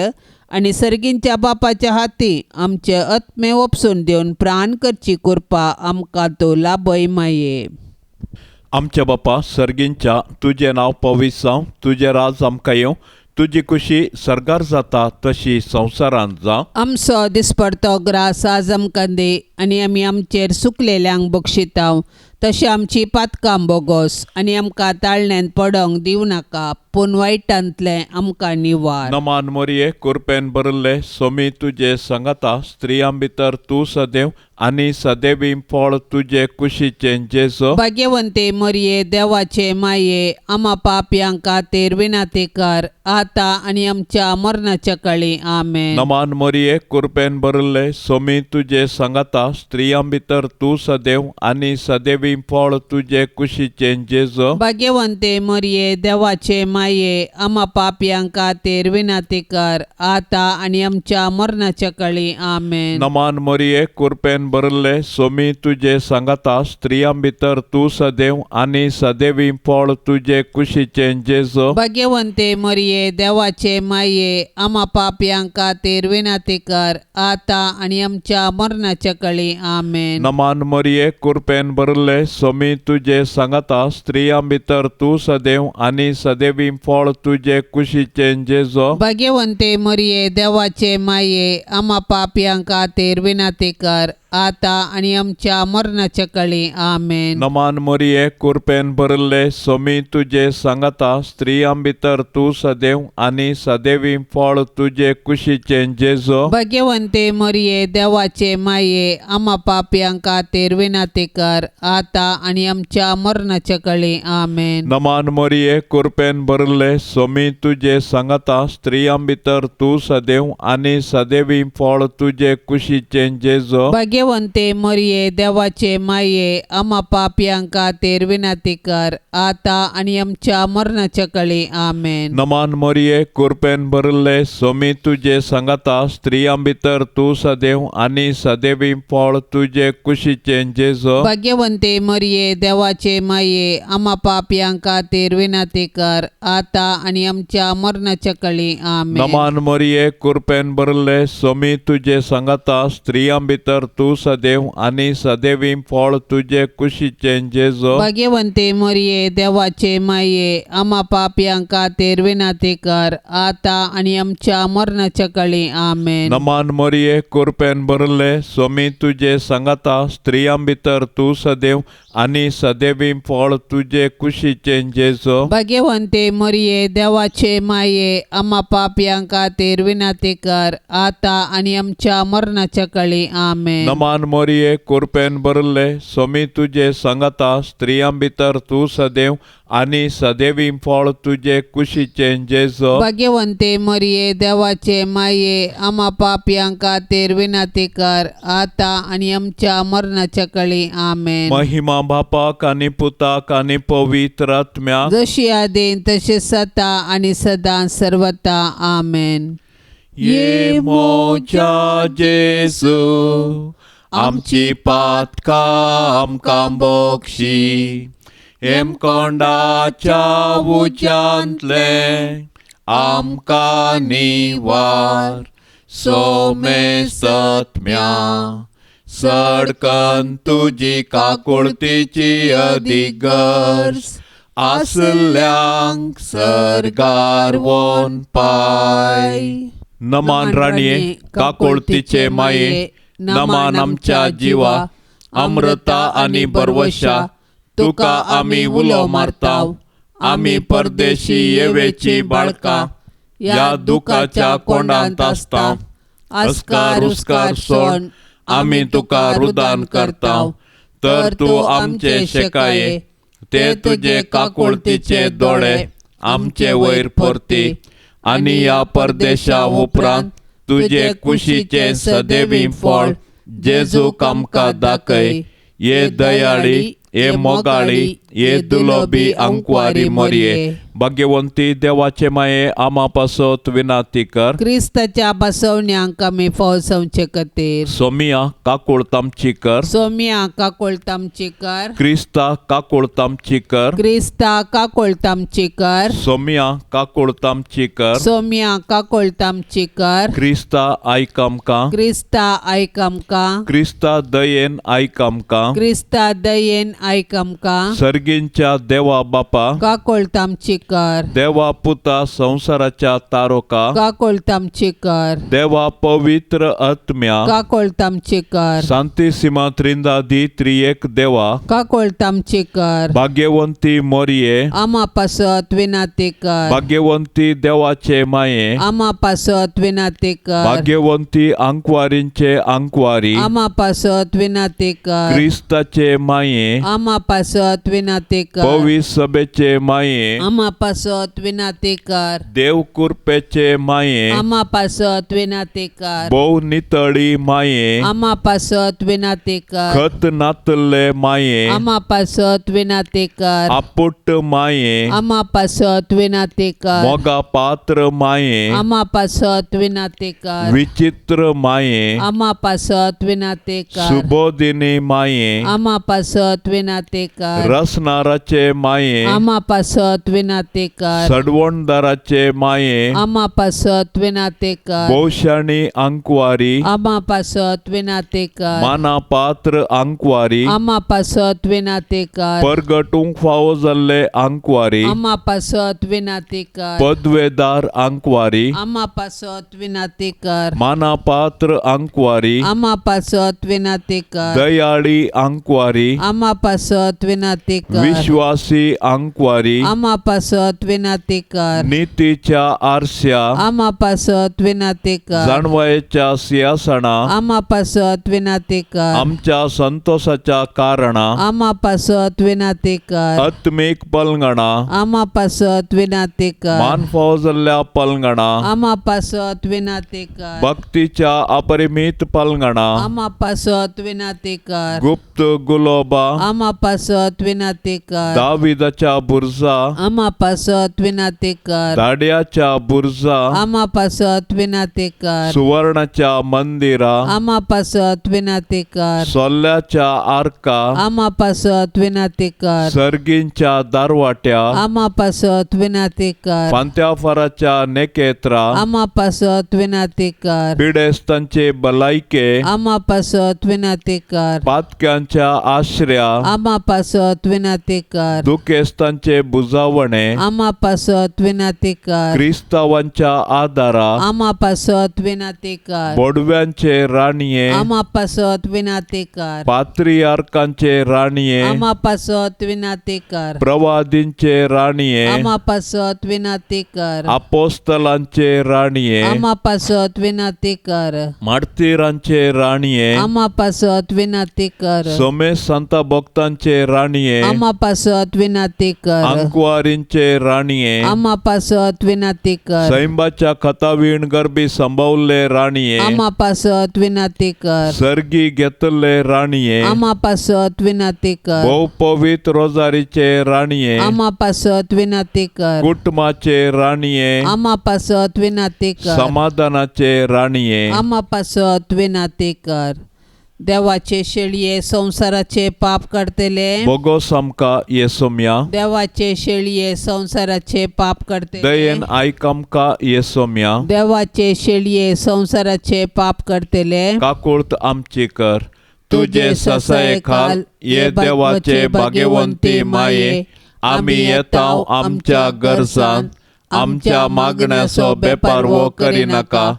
Speaker 3: आनी सर्गींच्या बापाच्या हाती आमचे आत्मे ओपसून दिवन प्राण करची कृपा आमकां तूं लाभय माये।
Speaker 2: आमच्या बापा सर्गींच्या, तुजें नांव पवित्र जावं, तुजें राज आमकां येवं, तुजी खुशी सर्गार जाता तशी संवसारांत जावं।
Speaker 3: आमचो दिसपडतो ग्रास आज आमकां दी आनी आमी आमचेर सुकलेल्यांक बक्षिताव तशें आमची पातकां बोगोस आनी आमकां ताळण्यांत पडोंक दिवं नाका पूण वायटांतलें आमकां निवार.
Speaker 2: नमान मोरये कुरपेन भरिल्ले सोमी तुजे सांगाता स्त्रियां भितर तूं सदैव आनी सदैवी फळ तुजे कुशीचें जेजो.
Speaker 3: भाग्यवंते मरये देवाचे माये आमा पापयांक खातीर विनाती कर आतां आनी आमच्या मरणाच्या काळी. आमेन.
Speaker 2: नमान मोरये कुरपेन भरिल्ले सोमी तुजे सांगाता स्त्रियां भितर तूं सदैव आनी सदैवी फळ तुजे कुशीचें जेजो.
Speaker 3: भाग्यवंते मरये देवाचे माये आमा पापयांक खातीर विनाती कर आतां आनी आमच्या मरणाच्या काळी. आमेन.
Speaker 2: नमान मोरये कुरपेन भरिल्ले सोमी तुजे सांगाता स्त्रियां भितर तूं सदैव आनी सदैवी फळ तुजे कुशीचें जेजो.
Speaker 3: भाग्यवंते मरये देवाचे माये आमा पापयांक खातीर विनाती कर आतां आनी आमच्या मरणाच्या काळी. आमेन.
Speaker 2: नमान मोरये कुरपेन भरिल्ले सोमी तुजे सांगाता स्त्रियां भितर तूं सदैव आनी सदैवी फळ तुजे कुशीचें जेजो.
Speaker 3: भाग्यवंते मरये देवाचे माये आमा पापयांक खातीर विनाती कर आतां आनी आमच्या मरणाच्या काळी. आमेन.
Speaker 2: नमान मोरये कुरपेन भरिल्ले सोमी तुजे सांगाता स्त्रियां भितर तूं सदैव आनी सदैवी फळ तुजे कुशीचें जेजो.
Speaker 3: भाग्यवंते मरये देवाचे माये आमा पापयांक खातीर विनाती कर आतां आनी आमच्या मरणाच्या काळी. आमेन.
Speaker 2: नमान मोरये कुरपेन भरिल्ले सोमी तुजे सांगाता स्त्रियां भितर तूं सदैव आनी सदैवी फळ तुजे कुशीचें जेजो.
Speaker 3: भाग्यवंते मरये देवाचे माये आमा पापयांक खातीर विनाती कर आतां आनी आमच्या मरणाच्या काळी. आमेन.
Speaker 2: नमान मोरये कुरपेन भरिल्ले सोमी तुजे सांगाता स्त्रियां भितर तूं सदैव आनी सदैवी फळ तुजे कुशीचें जेजो.
Speaker 3: भाग्यवंते मरये देवाचे माये आमा पापयांक खातीर विनाती कर आतां आनी आमच्या मरणाच्या काळी. आमेन.
Speaker 2: नमान मोरये कुरपेन भरिल्ले सोमी तुजे सांगाता स्त्रियां भितर तूं सदैव आनी सदैवी फळ तुजे कुशीचें जेजो.
Speaker 3: भाग्यवंते मरये देवाचे माये आमा पापयांक खातीर विनाती कर आतां आनी आमच्या मरणाच्या काळी. आमेन.
Speaker 2: नमान मोरये कुरपेन भरिल्ले सोमी तुजे सांगाता स्त्रियां भितर तूं सदैव आनी सदैवी फळ तुजे कुशीचें जेजो.
Speaker 3: भाग्यवंते मरये देवाचे माये आमा पापयांक खातीर विनाती कर आतां आनी आमच्या मरणाच्या काळी. आमेन.
Speaker 2: नमान मोरये कुरपेन भरिल्ले सोमी तुजे सांगाता स्त्रियां भितर तूं सदैव आनी सदैवी फळ तुजे कुशीचें जेजो.
Speaker 3: भाग्यवंते मरये देवाचे माये आमा पापयांक खातीर विनाती कर आतां आनी आमच्या मरणाच्या काळी. आमेन.
Speaker 2: महिमा बापाक आनी पुताक आनी पवित्र आत्म्याक,
Speaker 3: जशी आदीन तशी सता आनी सदां सर्वता. आमेन.
Speaker 2: ये मोजा जेजू आमची पातकां आमकां बक्षी हेमकोंडाच्या उज्यांतलें आमकां निवार सोमेसत्म्या सडकन तुजी काकुळतीची अधिगर्ज आसल्यांक सर्गार वोन पाय. नमान राणये काकुळतीचे माये नमान आमच्या जिवा अमृता आनी बरवशा तुका आमी उलो मारताव. आमी परदेशी येवेची बाळकां ह्या दुखाच्या कोंडांत आसता. अस्कार उस्कार सोड आमी तुका रुदान करताव तर तूं आमचे शेकाये ते तुजे काकुळतीचे दोळे आमचे वयर परती आनी ह्या परदेशा उपरांत तुजे कुशीचें सदैवी फळ जेजूक आमकां दाखय. ये दयाळी ये मोगाळी ये दुलोबी अंकवारी मोरये भाग्यवंती देवाचे माये आमा पासत विनाती कर.
Speaker 3: क्रिस्ताच्या बसवण्यांक आमी फौसवचे खातीर.
Speaker 2: सोमिया काकुळतामची कर.
Speaker 3: सोमिया काकुळतामची कर.
Speaker 2: क्रिस्ता काकुळतामची कर.
Speaker 3: क्रिस्ता काकुळतामची कर.
Speaker 2: सोमिया काकुळतामची कर.
Speaker 3: सोमिया काकुळतामची कर.
Speaker 2: क्रिस्ता आयक आमकां.
Speaker 3: क्रिस्ता आयक आमकां.
Speaker 2: क्रिस्ता दयेन आयक आमकां.
Speaker 3: क्रिस्ता दयेन आयक आमकां.
Speaker 2: सर्गी
Speaker 4: सर्गींच्या देवा बापा,
Speaker 3: काकोळत आमची कर.
Speaker 4: देवा पुता संवसाराच्या तारोका,
Speaker 3: काकोळत आमची कर.
Speaker 4: देवा पवित्र आत्म्या,
Speaker 3: काकोळत आमची कर.
Speaker 4: सांतिसिमा त्रिंदादी त्रियेक देवा,
Speaker 3: काकोळत आमची कर.
Speaker 4: भाग्यवंती मोरये,
Speaker 3: आमा पासत विनाती कर.
Speaker 4: भाग्यवंती देवाचे माये,
Speaker 3: आमा पासत विनाती कर.
Speaker 4: भाग्यवंती आंकवारींचे आंकवारी,
Speaker 3: आमा पासत विनाती कर.
Speaker 4: क्रिस्ताचे माये,
Speaker 3: आमा पासत विनाती कर.
Speaker 4: पवित्र सभेचे माये,
Speaker 3: आमा पासत विनाती कर.
Speaker 4: देव कृपेचे माये,
Speaker 3: आमा पासत विनाती कर.
Speaker 4: भोव नितळी माये,
Speaker 3: आमा पासत विनाती कर.
Speaker 4: खत नातल्ले माये,
Speaker 3: आमा पासत विनाती कर.
Speaker 4: आपुट्ट माये,
Speaker 3: आमा पासत विनाती कर.
Speaker 4: मोगा पात्र माये,
Speaker 3: आमा पासत विनाती कर.
Speaker 4: विचित्र माये,
Speaker 3: आमा पासत विनाती कर.
Speaker 4: सुबोधिनी माये,
Speaker 3: आमा पासत विनाती कर.
Speaker 4: रसनाराचे माये,
Speaker 3: आमा पासत विनाती कर.
Speaker 4: सडवणदाराचे माये,
Speaker 3: आमा पासत विनाती कर.
Speaker 4: भोवशाणी आंकवारी,
Speaker 3: आमा पासत विनाती कर.
Speaker 4: माना पात्र आंकवारी,
Speaker 3: आमा पासत विनाती कर.
Speaker 4: परगटूंक फावो जाल्ले आंकवारी,
Speaker 3: आमा पासत विनाती कर.
Speaker 4: पदवेदार आंकवारी,
Speaker 3: आमा पासत विनाती कर.
Speaker 4: माना पात्र आंकवारी,
Speaker 3: आमा पासत विनाती कर.
Speaker 4: दयाळी आंकवारी,
Speaker 3: आमा पासत विनाती कर.
Speaker 4: विश्वासी आंकवारी,
Speaker 3: आमा पासत विनाती कर.
Speaker 4: नितीच्या आरस्या,
Speaker 3: आमा पासत विनाती कर.
Speaker 4: जाणवायेच्या सिंहासना,
Speaker 3: आमा पासत विनाती कर.
Speaker 4: आमच्या संतोषाच्या कारणा,
Speaker 3: आमा पासत विनाती कर.
Speaker 4: आत्मीक पलंगणा,
Speaker 3: आमा पासत विनाती कर.
Speaker 4: मान फावो जाल्ल्या पलंगणा,
Speaker 3: आमा पासत विनाती कर.
Speaker 4: भक्तीच्या अपरिमित पलंगणा,
Speaker 3: आमा पासत विनाती कर.
Speaker 4: गुप्त गुलोबा,
Speaker 3: आमा पासत विनाती कर.
Speaker 4: दाविदाच्या बुरजा,
Speaker 3: आमा पासत विनाती कर.
Speaker 4: दाड्याच्या बुरजा,
Speaker 3: आमा पासत विनाती कर.
Speaker 4: सुवर्णाच्या मंदिरा,
Speaker 3: आमा पासत विनाती कर.
Speaker 4: सोल्ल्याच्या आर्का,
Speaker 3: आमा पासत विनाती कर.
Speaker 4: सर्गींच्या दारवाट्या,
Speaker 3: आमा पासत विनाती कर.
Speaker 4: फांत्याफाराच्या नेकेत्रा,
Speaker 3: आमा पासत विनाती कर.
Speaker 4: पिडेस्तांचे भलायके,
Speaker 3: आमा पासत विनाती कर.
Speaker 4: पातक्यांच्या आश्र्या,
Speaker 3: आमा पासत विनाती कर.
Speaker 4: दुखेस्तांचे बुजावणे,
Speaker 3: आमा पासत विनाती कर.
Speaker 4: क्रिस्तावांच्या आदारा,
Speaker 3: आमा पासत विनाती कर.
Speaker 4: बोडव्यांचे राणये,
Speaker 3: आमा पासत विनाती कर.
Speaker 4: पात्रियार्कांचे राणये,
Speaker 3: आमा पासत विनाती कर.
Speaker 4: प्रवादींचे राणये,
Speaker 3: आमा पासत विनाती कर.
Speaker 4: आपोस्तलांचे राणये,
Speaker 3: आमा पासत विनाती कर.
Speaker 4: मार्तीरांचे राणये,
Speaker 3: आमा पासत विनाती कर.
Speaker 4: सोमेश संता भक्तांचे राणये,
Speaker 3: आमा पासत विनाती कर.
Speaker 4: आंकवारींचे राणये,
Speaker 3: आमा पासत विनाती कर.
Speaker 4: सैंबाच्या खतावीण गर्भी संभवले राणये,
Speaker 3: आमा पासत विनाती कर.
Speaker 4: सर्गी घेतले राणये,
Speaker 3: आमा पासत विनाती कर.
Speaker 4: भोव पवित्र रोजारीचे राणये,
Speaker 3: आमा पासत विनाती कर.
Speaker 4: कुटुंबाचे राणये,
Speaker 3: आमा पासत विनाती कर.
Speaker 4: समाधानाचे राणये,
Speaker 3: आमा पासत विनाती कर. देवाचे शेळये संवसाराचे पाप काडतले.
Speaker 4: बोगोस आमकां येसोम्या,
Speaker 3: देवाचे शेळये संवसाराचे पाप काडतले.
Speaker 4: दयेन आयक आमकां येसोम्या,
Speaker 3: देवाचे शेळये संवसाराचे पाप काडतले.
Speaker 4: काकुळत आमची कर. तुजे ससाये खाल ये देवाचे भाग्यवंती माये, आमी येता आमच्या गरजान, आमच्या मागण्याचो बेपारवो करिनाका,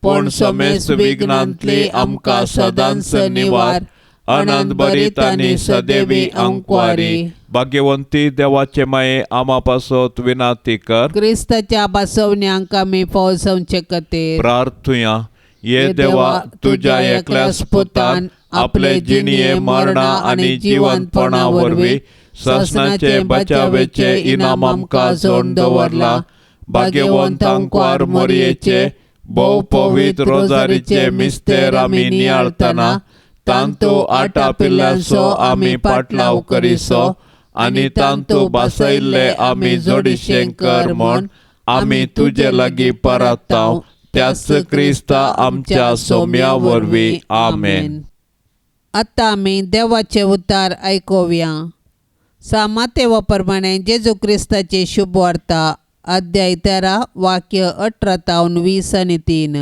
Speaker 4: पूण समेस्त विघ्नांतली आमकां सदांच निवार. आनंद भरीत आनी सदैवी अंकवारी. भाग्यवंती देवाचे माये, आमा पासत विनाती कर.
Speaker 3: क्रिस्ताच्या बसवण्यांक आमी फौजवचे खातीर
Speaker 4: प्रार्थुया. ये देवा, तुज्या एकल्याच पुतान आपले जिणये मरणा आनी जिवंतपणा वरवीं ससनाचे बचावेचे इनाम आमकां जोडून दवरला. भाग्यवंत आंकवार मोरयेचे भोव पवित्र रोजारीचे मिस्तेर आमी नियाळतना तांतू आटापिल्ल्यांचो आमी पाटलाव करिसो आनी तांतू बसयल्ले आमी जोडिशें कर म्हूण आमी तुजे लागीं परताव, त्याच क्रिस्ता आमच्या सोम्या वरवीं. आमेन.
Speaker 3: आतां आमी देवाचे उतार आयकुया. सामातेवा प्रमाणे जेजू क्रिस्ताची शुभवार्ता, अध्याय 13 वाक्य 18 तावन 20 आनी 3.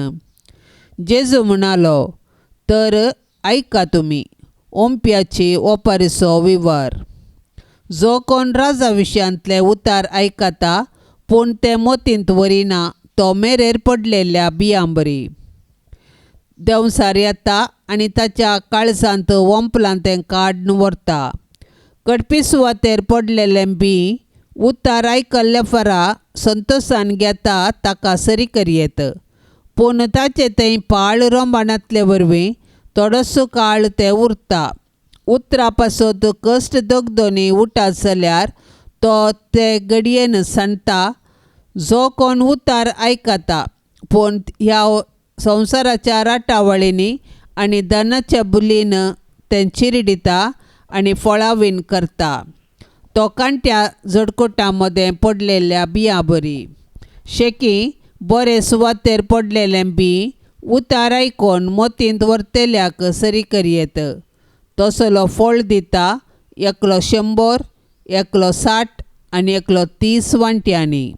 Speaker 3: जेजू म्हणालो, तर आयका तुमी ओंप्याची ओपारीचो विवर. जो कोण राजा विशयांतले उतार आयकता पूण ते मोतींत व्हरिना तो मेरेर पडलेल्या बियां बरी. देंवसार येता आनी ताच्या काळजांत वोंपलां तें काडून व्हरता. कडपी सुवातेर पडलेलें बी उतार आयकल्ले फरा संतोशान घेता ताका सरी करयेत, पूण ताचें थंय पाळ रोंबाणांतले वरवीं थोडोसो काळ तें उरता. उतरा पासत कश्ट दगदोनी उठात जाल्यार तो ते घडयेन सांडटा. जो कोण उतार आयकता पूण ह्या संवसाराच्या राटावळींनी आनी धनाच्या बुलीन तें चिरडिता आनी फळावीण करता. तो कांट्या जडकोटा मदें पडलेल्या बियां बरी. शेकी बरे सुवातेर पडलेलें बी उतार आयकून मोतींत व्हरतल्याक सरी करयेत. तसलो फळ दिता, एकलो 100, एकलो 60 आनी एकलो 30 वांट्यांनी.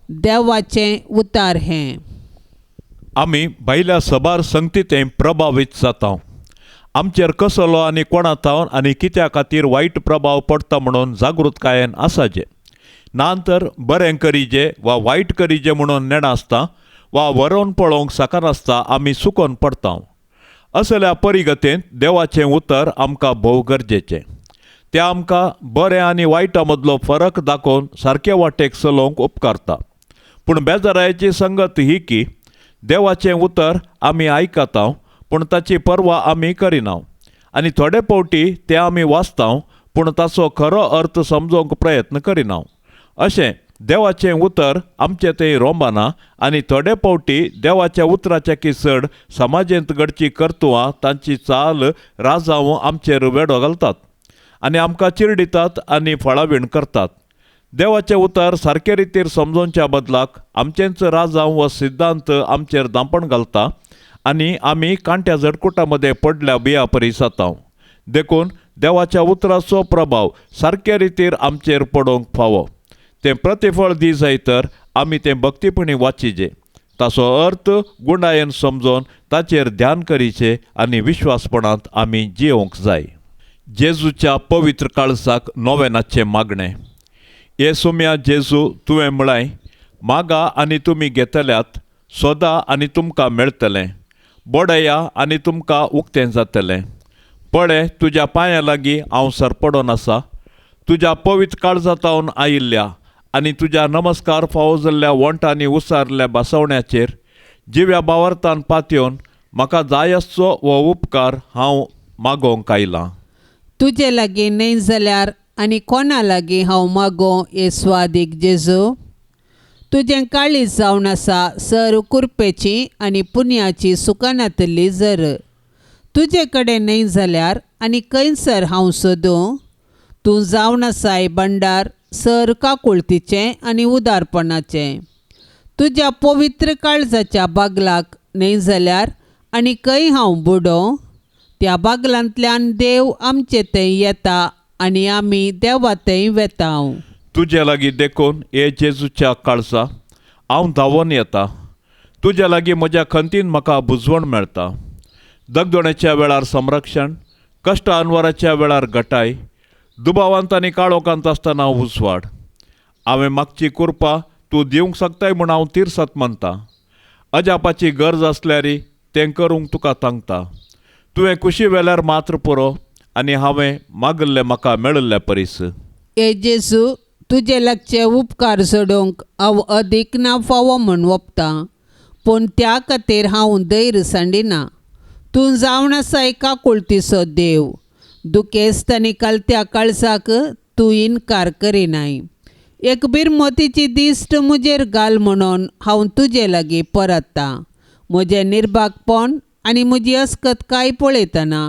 Speaker 3: देवाचें उतार हें.
Speaker 4: आमी भायल्या सबार संगतीतें प्रभावीत जाता. आमचेर कसलो आनी कोणा थावन आनी कित्या खातीर वायट प्रभाव पडटा म्हणून जागृतकायेन आसाचें. ना तर बरें करीजे वा वायट करीजे म्हणून नेणासता वा वरोवन पळोवंक शकनासता आमी चुकोन पडटा. असल्या परिगतेंत देवाचें उतर आमकां भोव गरजेचें. तें आमकां बरें आनी वायटा मदलो फरक दाखोवन सारके वाटेक चलोवंक उपकारता. पूण बेजारायेची संगत ही की देवाचें उतर आमी आयकता पूण ताची पर्वा आमी करिना आनी थोडे फावटी तें आमी वाचता पूण ताचो खरो अर्थ समजोवंक प्रयत्न करिना. अशें देवाचें उतर आमचें थंय रोंबाना आनी थोडे फावटी देवाच्या उतराच्या की चड समाजेंत घडची कर्तुवां तांची चाल राजांव आमचेर वेडो घालतात आनी आमकां चिरडितात आनी फळावीण करतात. देवाचें उतर सारके रितीर समजोवच्या बदलाक आमचेंच राजांव व सिद्धांत आमचेर दांपण घालता आनी आमी कांट्या झडकुटा मदें पडल्या बिया परी जाता. देखून देवाच्या उतराचो प्रभाव सारके रितीर आमचेर पडोवंक फावो. तें प्रतिफळ दी जाय तर आमी तें भक्तीपणी वाचिजे, ताचो अर्थ गुंडायेन समजोवन ताचेर ध्यान करीचें आनी विश्वासपणांत आमी जियोवंक जाय. जेजूच्या पवित्र काळजाक नोवेनाचें मागणें. हे सोम्या जेजू, तुवें म्हळाय, मागा आनी तुमी घेतल्यात, सोदा आनी तुमकां मेळटलें, बडया आनी तुमकां उक्तें जातलें. पळय तुज्या पांयां लागीं हांव सरपडोन आसा, तुज्या पवित्र काळजांतावन आयिल्ल्या आनी तुज्या नमस्कार फावो जाल्ल्या वोंटांनी उसारल्या बसवण्याचेर जिव्या बावरतान पातयेवन म्हाका जाय आसचो हो उपकार हांव मागोवंक आयलां.
Speaker 3: तुजे लागीं न्हय जाल्यार आनी कोणा लागीं हांव मागों हे स्वादीक जेजू? तुजें काळीज जावन आसा सर कुरपेची आनी पुण्याची सुकानातली जर. तुजे कडेन न्हय जाल्यार आनी खंयसर हांव सोदूं? तूं जावन आसाय भंडार सर काकुळतीचें आनी उदारपणाचें. तुज्या पवित्र काळजाच्या बागलाक न्हय जाल्यार आनी खंय हांव बुडों? त्या बागलांतल्यान देव आमचे थंय येता आनी आमी देवा थंय वेता.
Speaker 4: तुजे लागीं देखून हे जेजूच्या काळजा हांव धांवोन येता. तुजे लागीं म्हज्या खंतीन म्हाका बुजवण मेळटा. दगदोण्याच्या वेळार संरक्षण, कश्ट अनवराच्या वेळार गटाय, दुबावांत आनी काळोखांत आसतना उजवाड. हांवें मागची कुरपा तूं दिवंक शकताय म्हूण हांव तिरसत मानता. अजापाची गरज आसल्यार तें करूंक तुका तांकता. तुवें कुशी वेल्यार मात्र पुरो आनी हांवें मागिल्लें म्हाका मेळिल्लें परीस.
Speaker 3: हे जेजू, तुजे लागचे उपकार सोडूंक हांव अदीक ना फावो म्हूण वपतां, पूण त्या खातीर हांव धैर्य सांडिना. तूं जावन आसाय काकुळतीचो देव, दुखेस्त आनी कालत्या काळजाक तूं इनकार करिनाय. एक बिरमतीची दिश्ट म्हजेर घाल म्हणून हांव तुजे लागीं परततां. म्हजें निर्भागपण आनी म्हजी अस्कतकाय पळयतना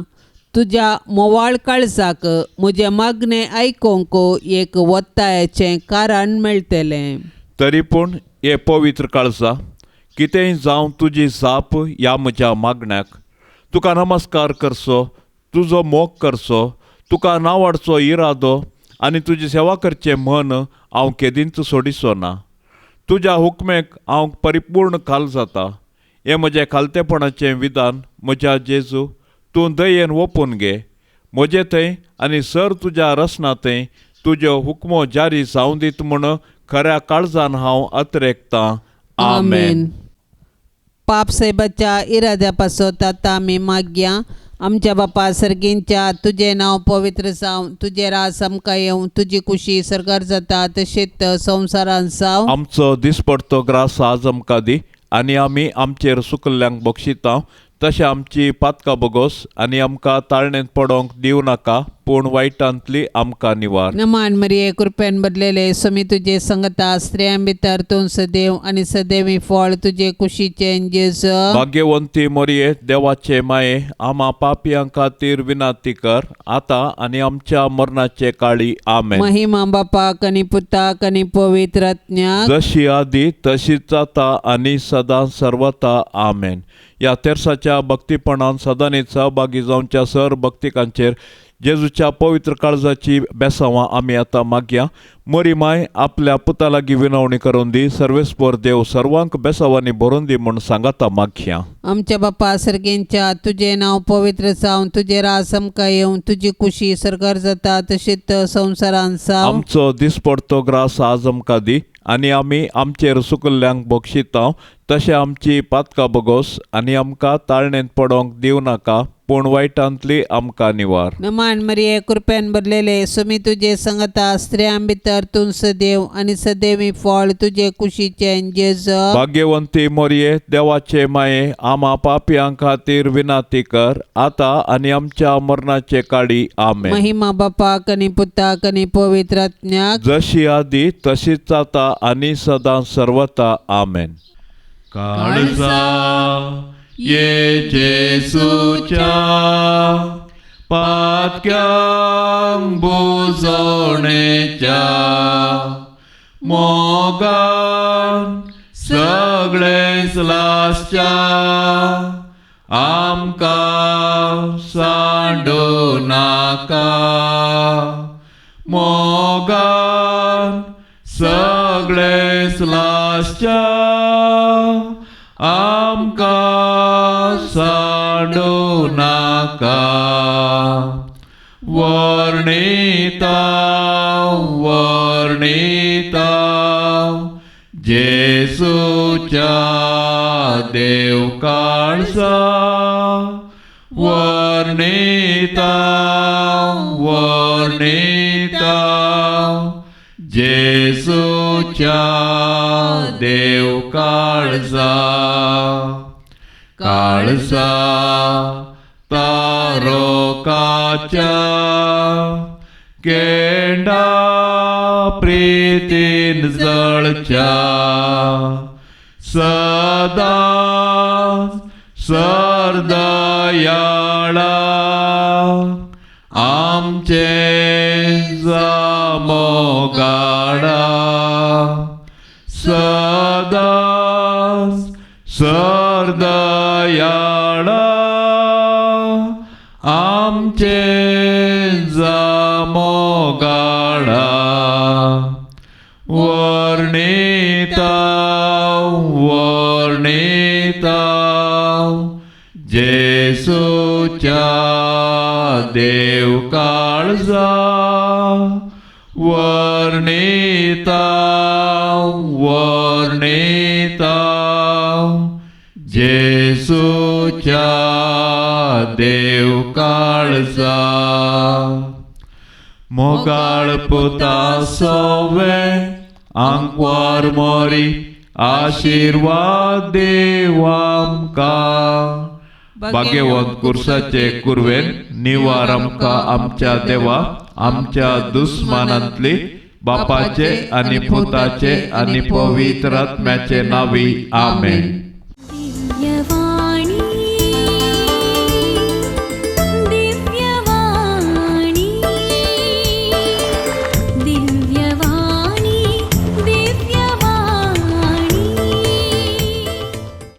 Speaker 3: तुज्या मोवाळ काळजाक म्हजें मागणें आयकूंक एक वत्तायाचें कारण मेळटलें.
Speaker 4: तरी पूण हे पवित्र काळजा, कितेंय जावं तुजी जाप ह्या म्हज्या मागण्याक. तुका नमस्कार करचो, तुजो मोग करचो, तुका नावाडचो इरादो आनी तुजी सेवा करचें मन हांव केदींच सोडिचो ना. तुज्या हुकमेक हांव परिपूर्ण खाल जाता. हें म्हजें खालतेपणाचें विधान म्हज्या जेजू, तूं दयेन ओपून घे. म्हजे थंय आनी सर तुज्या रसना थंय तुज्यो हुकमो जारी जावं दीत म्हूण खऱ्या काळजान हांव अत्रेकतां. आमेन.
Speaker 3: पाप साहेबाच्या इराद्या पासत आतां आमी मागया. आमच्या बापा सर्गींच्या, तुजें नांव पवित्र जावं, तुजें राज आमकां येवं, तुजी कुशी सरकार जाता तशेंच संवसारांत जावं.
Speaker 4: आमचो दिसपडतो ग्रास आज आमकां दी आनी आमी आमचेर सुकल्ल्यांक बक्षिता तशें आमची पातकां बोगोस आनी आमकां ताळणेंत पडोंक दिवं नाका, पूण वायटांतली आमकां निवार.
Speaker 3: नमान मरिये, कृपेन बदलेले, समी तुजे संगता, स्त्रियां भितर तूं सदैव आनी सदैवी फळ तुजे कुशीचें जेजू.
Speaker 4: भाग्यवंती मोरये, देवाचे माये, आमा पापयां खातीर विनंती कर आतां आनी आमच्या मरणाचे काळी. आमेन.
Speaker 3: महिमा बापाक आनी पुताक आनी पवित्र आत्म्याक,
Speaker 4: जशी आदी तशीच जाता आनी सदां सर्वता. आमेन. ह्या तेर्साच्या भक्तीपणान सदांनी सहभागी जावच्या सर भक्तिकांचेर जेजूच्या पवित्र काळजाची बेसांवां आमी आतां मागया. मोरी माय आपल्या पुता लागीं विनवणी करून दी. सर्वेस्पर देव सर्वांक बेसांवांनी भरून दी म्हूण सांगाता मागया.
Speaker 3: आमच्या बापा सर्गेंच्या, तुजें नांव पवित्र जावं, तुजें राज आमकां येवं, तुजी कुशी सरकार जाता तशीच संवसारांत जावं.
Speaker 4: आमचो दिसपडतो ग्रास आज आमकां दी आनी आमी आमचेर सुकल्ल्यांक बक्षिता तशें आमची पातकां बोगोस आनी आमकां ताळणेंत पडोंक दिवं नाका, पूण वायटांतली आमकां निवार.
Speaker 3: नमान मरिये, कृपेन भरलेले, सुमी तुजे संगता, स्त्रियां भितर तूं सदैव आनी सदैवी फळ तुजे कुशीचें जेजू.
Speaker 4: भाग्यवंती मोरये, देवाचे माये, आमा पापयां खातीर विनंती कर आतां आनी आमच्या मरणाचे काळी. आमेन.
Speaker 3: महिमा बापाक आनी पुताक आनी पवित्र आत्म्याक,
Speaker 4: जशी आदी तशीच जाता आनी सदां सर्वता. आमेन. काळजा ये जेजूच्या पातक्यांक बुजवणेच्या मोगान सगळेच लासच्या आमकां सांडू नाका, मोगान सगळेच लासच्या आमकां सांडू नाका. वर्णिता वर्णिता जेजूच्या देव काळजा, वर्णिता वर्णिता जेजूच्या देव काळजा. काळजा तारोकाच्या केंडा प्रीतीन जळच्या सदा सरदयाळा आमचे जामोगाडा, सदा सरदयाळा आमचे जामोगाडा. वर्णिता वर्णिता जेजूच्या देव काळजा, वर्णिता वर्णिता जेजूच्या देव काळजा. मोगाळ पुता सोवे आंकवार मोरी आशिर्वाद देव आमकां. भाग्यवंत कुर्साचे कुरवेन निवार आमकां आमच्या देवा आमच्या दुस्मानांतली, बापाचे आनी पुताचे आनी पवित्र आत्म्याचे नावी. आमेन.